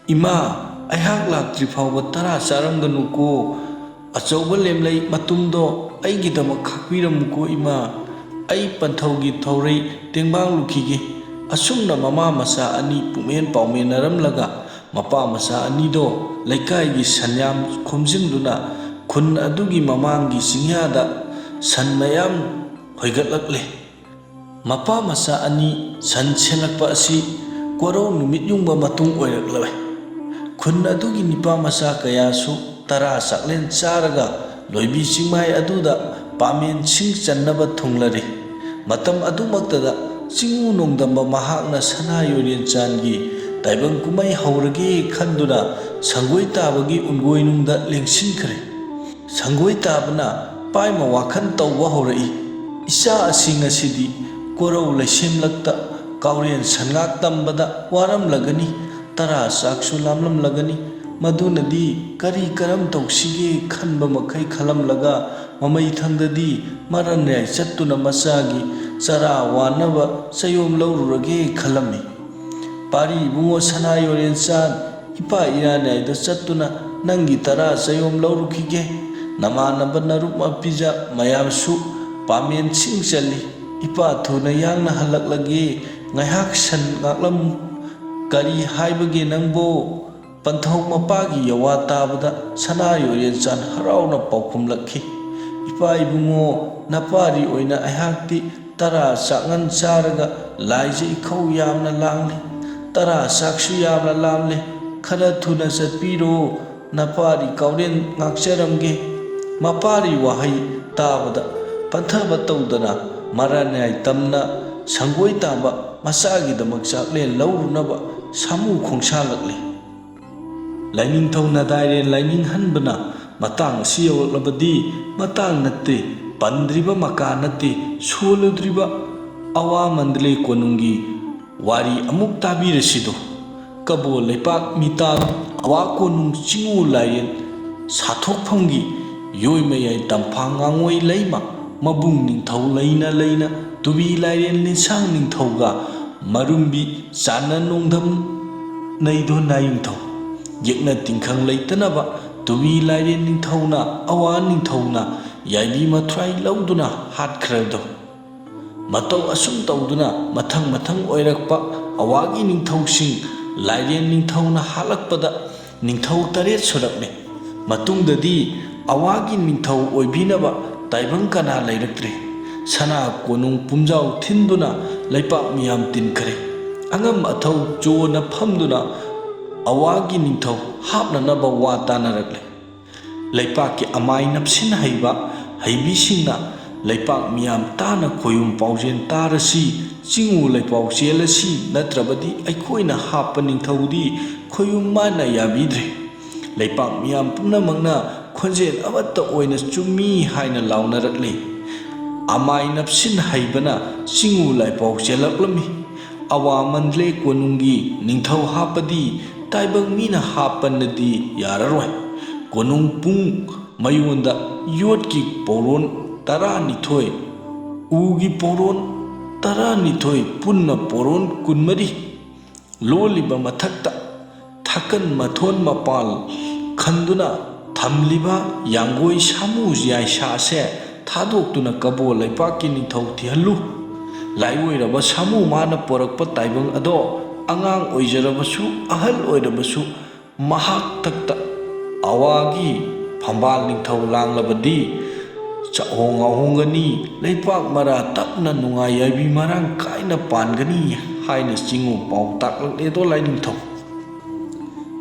"ꯏꯃꯥ, ꯑꯩꯍꯥꯛ ꯂꯥꯛꯇ꯭ꯔꯤ ꯐꯥꯎꯕ ꯇꯔꯥ ꯆꯥꯔꯝꯒꯅꯨꯀꯣ꯫ ꯑꯆꯧꯕ ꯂꯦꯝꯂꯩ ꯃꯇꯨꯝꯗꯣ ꯑꯩꯒꯤꯗꯃꯛ ꯈꯥꯛꯄꯤꯔꯝꯃꯨꯀꯣ ꯏꯃꯥ꯫ ꯑꯩ ꯄꯟꯊꯧꯒꯤ ꯊꯧꯔꯩ ꯇꯦꯡꯕꯥꯡꯂꯨꯈꯤꯒꯦ꯫" ꯑꯁꯨꯝꯅ ꯃꯃꯥ ꯃꯆꯥ ꯑꯅꯤ ꯄꯨꯛꯃꯦꯟ ꯄꯥꯎꯃꯦꯟꯅꯔꯝꯂꯒ ꯃꯄꯥ ꯃꯆꯥ ꯑꯅꯤꯗꯣ ꯂꯩꯀꯥꯏꯒꯤ ꯁꯟꯌꯥꯝ ꯈꯣꯝꯖꯤꯟꯗꯨꯅ ꯈꯨꯟ ꯑꯗꯨꯒꯤ ꯃꯃꯥꯡꯒꯤ ꯆꯤꯡꯌꯥꯗ ꯁꯟ ꯃꯌꯥꯝ ꯍꯣꯏꯒꯠꯂꯛꯂꯦ꯫ ꯃꯄꯥ ꯃꯆꯥ ꯑꯅꯤ ꯁꯟ ꯁꯦꯜꯂꯛꯄ ꯑꯁꯤ ꯀꯣꯔꯧ ꯅꯨꯃꯤꯠ ꯌꯨꯡꯕ ꯃꯇꯨꯡ ꯑꯣꯏꯔꯛꯂꯦ꯫ ꯈꯨꯟ ꯑꯗꯨꯒꯤ ꯅꯤꯄꯥ ꯃꯆꯥ ꯀꯌꯥꯁꯨ ꯇꯔꯥ ꯆꯥꯛꯂꯦꯟ ꯆꯥꯔꯒ ꯂꯣꯏꯕꯤ ꯆꯤꯡꯃꯥꯏ ꯑꯗꯨꯗ ꯄꯥꯃꯦꯟ ꯁꯤꯡ ꯆꯟꯅꯕ ꯊꯨꯡꯂꯔꯤ꯫ ꯃꯇꯝ ꯑꯗꯨꯃꯛꯇꯗ ꯆꯤꯡꯉꯨ ꯅꯣꯡꯗꯝꯕ ꯃꯍꯥꯛꯅ ꯁꯅꯥ ꯌꯣꯏꯔꯦꯟꯆꯥꯟꯒꯤ ꯇꯥꯏꯕꯪ ꯀꯨꯝꯍꯩ ꯍꯧꯔꯒꯦ ꯈꯟꯗꯨꯅ ꯁꯪꯒꯣꯏ ꯇꯥꯕꯒꯤ ꯎꯟꯒꯣꯏꯅꯨꯡꯗ ꯂꯦꯡꯁꯤꯟꯈ꯭ꯔꯦ꯫ ꯁꯪꯒꯣꯏ ꯇꯥꯕꯅ ꯄꯥꯏꯃ ꯋꯥꯈꯜ ꯇꯧꯕ ꯍꯧꯔꯛꯏ꯫ ꯏꯆꯥ ꯑꯁꯤ ꯉꯁꯤꯗꯤ ꯀꯣꯔꯧ ꯂꯩꯁꯦꯝꯂꯛꯇ ꯀꯥꯎꯔꯦꯟ ꯁꯟꯉꯥꯛ ꯇꯝꯕꯗ ꯋꯥꯔꯝꯂꯒꯅꯤ, ꯇꯔꯥ ꯆꯥꯛꯁꯨ ꯂꯥꯝꯂꯝꯂꯒꯅꯤ꯫ ꯃꯗꯨꯅꯗꯤ ꯀꯔꯤ ꯀꯔꯝ ꯇꯧꯁꯤꯒꯦ ꯈꯟꯕ ꯃꯈꯩ ꯈꯜꯂꯝꯂꯒ ꯃꯃꯩ ꯊꯪꯗꯗꯤ ꯃꯔꯟꯌꯥꯏ ꯆꯠꯇꯨꯅ ꯃꯆꯥꯒꯤ ꯆꯔꯥ ꯋꯥꯅꯕ ꯆꯌꯣꯝ ꯂꯧꯔꯨꯔꯒꯦ ꯈꯜꯂꯝꯃꯤ꯫ ꯄꯥꯔꯤ ꯏꯕꯨꯡꯉꯣ ꯁꯅꯥ ꯌꯣꯔꯦꯟꯆꯥꯟ, ꯏꯄꯥ ꯏꯔꯥꯟꯌꯥꯏꯗ ꯆꯠꯇꯨꯅ ꯅꯪꯒꯤ ꯇꯔꯥ ꯆꯌꯣꯝ ꯂꯧꯔꯨꯈꯤꯒꯦ꯫ ꯅꯃꯥꯟꯅꯕ ꯅꯔꯨꯞ ꯃꯄꯤꯖ ꯃꯌꯥꯝꯁꯨ ꯄꯥꯃꯦꯟ ꯁꯤꯡ ꯆꯜꯂꯤ꯫ ꯏꯄꯥ ꯊꯨꯅ ꯌꯥꯡꯅ ꯍꯜꯂꯛꯂꯒꯦ꯫ ꯉꯥꯏꯍꯥꯛ ꯁꯟ ꯉꯥꯛꯂꯝꯃꯨ꯫ ꯀꯔꯤ ꯍꯥꯏꯕꯒꯦ ꯅꯪꯕꯣ? ꯄꯟꯊꯧ ꯃꯄꯥꯒꯤ ꯌꯋꯥ ꯇꯥꯕꯗ ꯁꯅꯥ ꯌꯣꯏꯔꯦꯟꯆꯥꯟ ꯍꯔꯥꯎꯅ ꯄꯥꯎꯈꯨꯝꯂꯛꯈꯤ, ꯏꯄꯥ ꯏꯕꯨꯡꯉꯣ, ꯅꯄꯥꯔꯤ ꯑꯣꯏꯅ ꯑꯩꯍꯥꯛꯇꯤ ꯇꯔꯥ ꯆꯥꯛꯉꯟ ꯆꯥꯔꯒ ꯂꯥꯏꯖ ꯏꯈꯧ ꯌꯥꯝꯅ ꯂꯥꯡꯂꯤ꯫ ꯇꯔꯥ ꯆꯥꯛꯁꯨ ꯌꯥꯝꯅ ꯂꯥꯝꯂꯦ꯫ ꯈꯔ ꯊꯨꯅ ꯆꯠꯄꯤꯔꯣ, ꯅꯄꯥꯔꯤ ꯀꯥꯎꯔꯦꯟ ꯉꯥꯛꯆꯔꯝꯒꯦ꯫ ꯃꯄꯥꯔꯤ ꯋꯥꯍꯩ ꯇꯥꯕꯗ ꯄꯟꯊꯕ ꯇꯧꯗꯅ ꯃꯔꯥꯟꯌꯥꯏ ꯇꯝꯅ ꯁꯪꯒꯣꯏ ꯇꯥꯕ ꯃꯆꯥꯒꯤꯗꯃꯛ ꯆꯥꯛꯂꯦꯟ ꯂꯧꯔꯨꯅꯕ ꯁꯥꯃꯨ ꯈꯣꯡꯁꯥꯜꯂꯛꯂꯤ꯫ ꯂꯥꯏꯅꯤꯡꯊꯧ ꯅꯗꯥꯏꯔꯦ ꯂꯥꯏꯅꯤꯡꯍꯟꯕꯅ ꯃꯇꯥꯡ ꯑꯁꯤ ꯌꯧꯔꯛꯂꯕꯗꯤ ꯃꯇꯥꯡ ꯅꯠꯇꯦ, ꯄꯟꯗ꯭ꯔꯤꯕ ꯃꯀꯥ ꯅꯠꯇꯦ, ꯁꯣꯜꯂꯨꯗ꯭ꯔꯤꯕ ꯑꯋꯥ ꯃꯟꯗꯂꯦ ꯀꯣꯅꯨꯡꯒꯤ ꯋꯥꯔꯤ ꯑꯃꯨꯛ ꯇꯥꯕꯤꯔꯁꯤꯗꯣ꯫ ꯀꯕꯣ ꯂꯩꯄꯥꯛ ꯃꯤꯇꯥꯜ ꯑꯋꯥ ꯀꯣꯅꯨꯡ ꯆꯤꯡꯉꯨ ꯂꯥꯏꯔꯦꯟ ꯁꯥꯊꯣꯛꯐꯝꯒꯤ ꯌꯣꯏ ꯃꯌꯥꯏ ꯇꯝꯐꯥ ꯉꯥꯉꯣꯏ ꯂꯩꯃ ꯃꯕꯨꯡ ꯅꯤꯡꯊꯧ ꯂꯩꯅ ꯂꯩꯅ ꯇꯨꯕꯤ ꯂꯥꯏꯔꯦꯟ ꯂꯤꯟꯁꯥꯡ ꯅꯤꯡꯊꯧꯒ ꯃꯔꯨꯝꯕꯤ ꯆꯥꯟꯅ ꯅꯣꯡꯗꯝ ꯅꯩꯗꯣ ꯅꯥꯌꯨꯡꯊꯧ꯫ ꯌꯦꯛꯅ ꯇꯤꯡꯈꯪ ꯂꯩꯇꯅꯕ ꯇꯨꯕꯤ ꯂꯥꯏꯔꯦꯟ ꯅꯤꯡꯊꯧꯅ ꯑꯋꯥ ꯅꯤꯡꯊꯧꯅ ꯌꯥꯏꯕꯤ ꯃꯊ꯭ꯋꯥꯏ ꯂꯧꯗꯨꯅ ꯍꯥꯠꯈ꯭ꯔꯗꯣ꯫ ꯃꯇꯧ ꯑꯁꯨꯝ ꯇꯧꯗꯨꯅ ꯃꯊꯪ ꯃꯊꯪ ꯑꯣꯏꯔꯛꯄ ꯑꯋꯥꯒꯤ ꯅꯤꯡꯊꯧꯁꯤꯡ ꯂꯥꯏꯔꯦꯟ ꯅꯤꯡꯊꯧꯅ ꯍꯥꯠꯂꯛꯄꯗ ꯅꯤꯡꯊꯧ ꯇꯔꯦꯠ ꯁꯨꯔꯛꯂꯦ꯫ ꯃꯇꯨꯡꯗꯗꯤ ꯑꯋꯥꯒꯤ ꯅꯤꯡꯊꯧ ꯑꯣꯏꯕꯤꯅꯕ ꯇꯥꯏꯕꯪ ꯀꯅꯥ ꯂꯩꯔꯛꯇ꯭ꯔꯦ꯫ ꯁꯅꯥ ꯀꯣꯅꯨꯡ ꯄꯨꯝꯖꯥꯎ ꯊꯤꯟꯗꯨꯅ ꯂꯩꯄꯥꯛ ꯃꯤꯌꯥꯝ ꯇꯤꯟꯈ꯭ꯔꯦ꯫ ꯑꯉꯝ ꯑꯊꯧ ꯆꯣꯅ ꯐꯝꯗꯨꯅ ꯑꯋꯥꯒꯤ ꯅꯤꯡꯊꯧ ꯍꯥꯞꯅꯅꯕ ꯋꯥ ꯇꯥꯅꯔꯛꯂꯦ꯫ ꯂꯩꯄꯥꯛꯀꯤ ꯑꯃꯥꯏ ꯅꯞꯁꯤꯟ ꯍꯩꯕ ꯍꯩꯕꯤꯁꯤꯡꯅ ꯂꯩꯄꯥꯛ ꯃꯤꯌꯥꯝ ꯇꯥꯅ ꯈꯣꯌꯨꯝ ꯄꯥꯎꯖꯦꯜ ꯇꯥꯔꯁꯤ, ꯆꯤꯡꯉꯨ ꯂꯩꯄꯥꯎ ꯆꯦꯜꯂꯁꯤ, ꯅꯠꯇ꯭ꯔꯕꯗꯤ ꯑꯩꯈꯣꯏꯅ ꯍꯥꯞꯄ ꯅꯤꯡꯊꯧꯗꯤ ꯈꯣꯌꯨꯝ ꯃꯥꯅ ꯌꯥꯕꯤꯗ꯭ꯔꯦ꯫ ꯂꯩꯄꯥꯛ ꯃꯤꯌꯥꯝ ꯄꯨꯝꯅꯃꯛꯅ ꯈꯣꯟꯖꯦꯜ ꯑꯃꯠꯇ ꯑꯣꯏꯅ ꯆꯨꯝꯃꯤ ꯍꯥꯏꯅ ꯂꯥꯎꯅꯔꯛꯂꯤ꯫ ꯑꯃꯥꯏ ꯅꯞꯁꯤꯟ ꯍꯩꯕꯅ ꯆꯤꯡꯉꯨ ꯂꯥꯏꯄꯥꯎ ꯆꯦꯜꯂꯛꯂꯝꯃꯤ꯫ ꯑꯋꯥ ꯃꯟꯗꯂꯦ ꯀꯣꯅꯨꯡꯒꯤ ꯅꯤꯡꯊꯧ ꯍꯥꯞꯄꯗꯤ ꯇꯥꯏꯕꯪ ꯃꯤꯅ ꯍꯥꯞꯄꯅꯗꯤ ꯌꯥꯔꯔꯣꯏ꯫ ꯀꯣꯅꯨꯡ ꯄꯨꯡ ꯃꯌꯣꯟꯗ ꯌꯣꯠꯀꯤ ꯄꯧꯔꯣꯟ ꯇꯔꯥꯅꯤꯊꯣꯏ, ꯎꯒꯤ ꯄꯧꯔꯣꯟ ꯇꯔꯥꯅꯤꯊꯣꯏ, ꯄꯨꯟꯅ ꯄꯧꯔꯣꯟ ꯀꯨꯟꯃꯔꯤ ꯂꯣꯜꯂꯤꯕ ꯃꯊꯛꯇ ꯊꯥꯀꯟ ꯃꯊꯣꯟ ꯃꯄꯥꯜ ꯈꯟꯗꯨꯅ ꯊꯝꯂꯤꯕ ꯌꯥꯡꯒꯣꯏ ꯁꯥꯃꯨ ꯌꯥꯏꯁꯥꯁꯦ ꯊꯥꯗꯣꯛꯇꯨꯅ ꯀꯕꯣ ꯂꯩꯄꯥꯛꯀꯤ ꯅꯤꯡꯊꯧ ꯊꯤꯍꯜꯂꯨ꯫ ꯂꯥꯏꯑꯣꯏꯔꯕ ꯁꯥꯃꯨ ꯃꯥꯅ ꯄꯣꯔꯛꯄ ꯇꯥꯏꯕꯪ ꯑꯗꯣ ꯑꯉꯥꯡ ꯑꯣꯏꯖꯔꯕꯁꯨ ꯑꯍꯜ ꯑꯣꯏꯔꯕꯁꯨ ꯃꯍꯥꯛ ꯊꯛꯇ ꯑꯋꯥꯒꯤ ꯐꯝꯕꯥꯜ ꯅꯤꯡꯊꯧ ꯂꯥꯡꯂꯕꯗꯤ ꯆꯥꯛꯍꯣꯡ ꯉꯥꯍꯣꯡꯒꯅꯤ, ꯂꯩꯄꯥꯛ ꯃꯔꯥ ꯇꯞꯅ ꯅꯨꯡꯉꯥꯏ ꯌꯥꯏꯕꯤ ꯃꯔꯥꯡ ꯀꯥꯏꯅ ꯄꯥꯟꯒꯅꯤ ꯍꯥꯏꯅ ꯆꯤꯡꯉꯨ ꯄꯥꯎ ꯇꯥꯛꯂꯛꯂꯦꯗꯣ ꯂꯥꯏꯅꯤꯡꯊꯧ꯫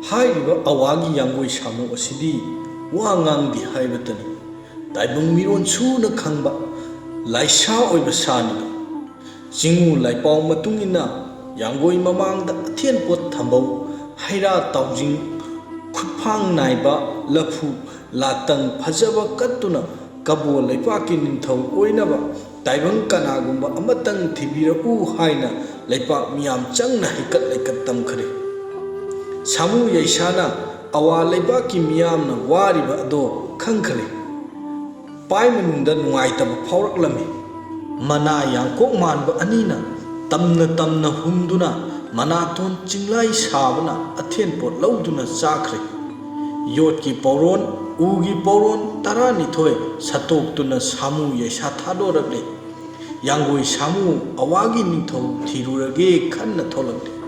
ꯍꯥꯏꯔꯤꯕ ꯑꯋꯥꯒꯤ ꯌꯥꯡꯒꯣꯏ ꯁꯥꯃꯨ ꯑꯁꯤꯗꯤ ꯋꯥ ꯉꯥꯡꯗꯦ ꯍꯥꯏꯕꯇꯅꯤ꯫ ꯇꯥꯏꯕꯪ ꯃꯤꯔꯣꯟ ꯁꯨꯅ ꯈꯪꯕ ꯂꯥꯏꯁꯥ ꯑꯣꯏꯕ ꯁꯥꯅꯤꯗꯣ꯫ ꯆꯤꯡꯉꯨ ꯂꯥꯏꯄꯥꯎ ꯃꯇꯨꯡ ꯏꯟꯅ ꯌꯥꯡꯒꯣꯏ ꯃꯃꯥꯡꯗ ꯑꯊꯦꯟ ꯄꯣꯠ ꯊꯝꯕꯧ, ꯍꯩꯔꯥ ꯇꯥꯎꯖꯤꯡ, ꯈꯨꯠꯐꯥꯡ ꯅꯥꯏꯕ ꯂꯐꯨ, ꯂꯥꯇꯪ ꯐꯖꯕ ꯀꯠꯇꯨꯅ ꯀꯕꯣ ꯂꯩꯄꯥꯛꯀꯤ ꯅꯤꯡꯊꯧ ꯑꯣꯏꯅꯕ ꯇꯥꯏꯕꯪ ꯀꯅꯥꯒꯨꯝꯕ ꯑꯃꯇꯪ ꯊꯤꯕꯤꯔꯛꯎ ꯍꯥꯏꯅ ꯂꯩꯄꯥꯛ ꯃꯤꯌꯥꯝ ꯆꯪꯅ ꯍꯩꯀꯠ ꯂꯩꯀꯠ ꯇꯝꯈ꯭ꯔꯦ꯫ ꯁꯥꯃꯨ ꯌꯩꯁꯥꯅ ꯑꯋꯥ ꯂꯩꯕꯥꯛꯀꯤ ꯃꯤꯌꯥꯝꯅ ꯋꯥꯔꯤꯕ ꯑꯗꯣ ꯈꯪꯈ꯭ꯔꯦ꯫ ꯄꯥꯏ ꯃꯅꯨꯡꯗ ꯅꯨꯡꯉꯥꯏꯇꯕ ꯐꯥꯎꯔꯛꯂꯝꯃꯤ꯫ ꯃꯅꯥ ꯌꯥꯡꯀꯣꯛ ꯃꯥꯟꯕ ꯑꯅꯤꯅ ꯇꯝꯅ ꯇꯝꯅ ꯍꯨꯝꯗꯨꯅ ꯃꯅꯥꯇꯣꯟ ꯆꯤꯡꯂꯥꯏ ꯁꯥꯕꯅ ꯑꯊꯦꯟ ꯄꯣꯠ ꯂꯧꯗꯨꯅ ꯆꯥꯈ꯭ꯔꯦ꯫ ꯌꯣꯠꯀꯤ ꯄꯧꯔꯣꯟ, ꯎꯒꯤ ꯄꯧꯔꯣꯟ ꯇꯔꯥꯅꯤꯊꯣꯏ ꯁꯠꯇꯣꯛꯇꯨꯅ ꯁꯥꯃꯨ ꯌꯩꯁꯥ ꯊꯥꯗꯣꯔꯛꯂꯦ꯫ ꯌꯥꯡꯒꯣꯏ ꯁꯥꯃꯨ ꯑꯋꯥꯒꯤ ꯅꯤꯡꯊꯧ ꯊꯤꯔꯨꯔꯒꯦ ꯈꯟꯅ ꯊꯣꯛꯂꯛꯂꯦ꯫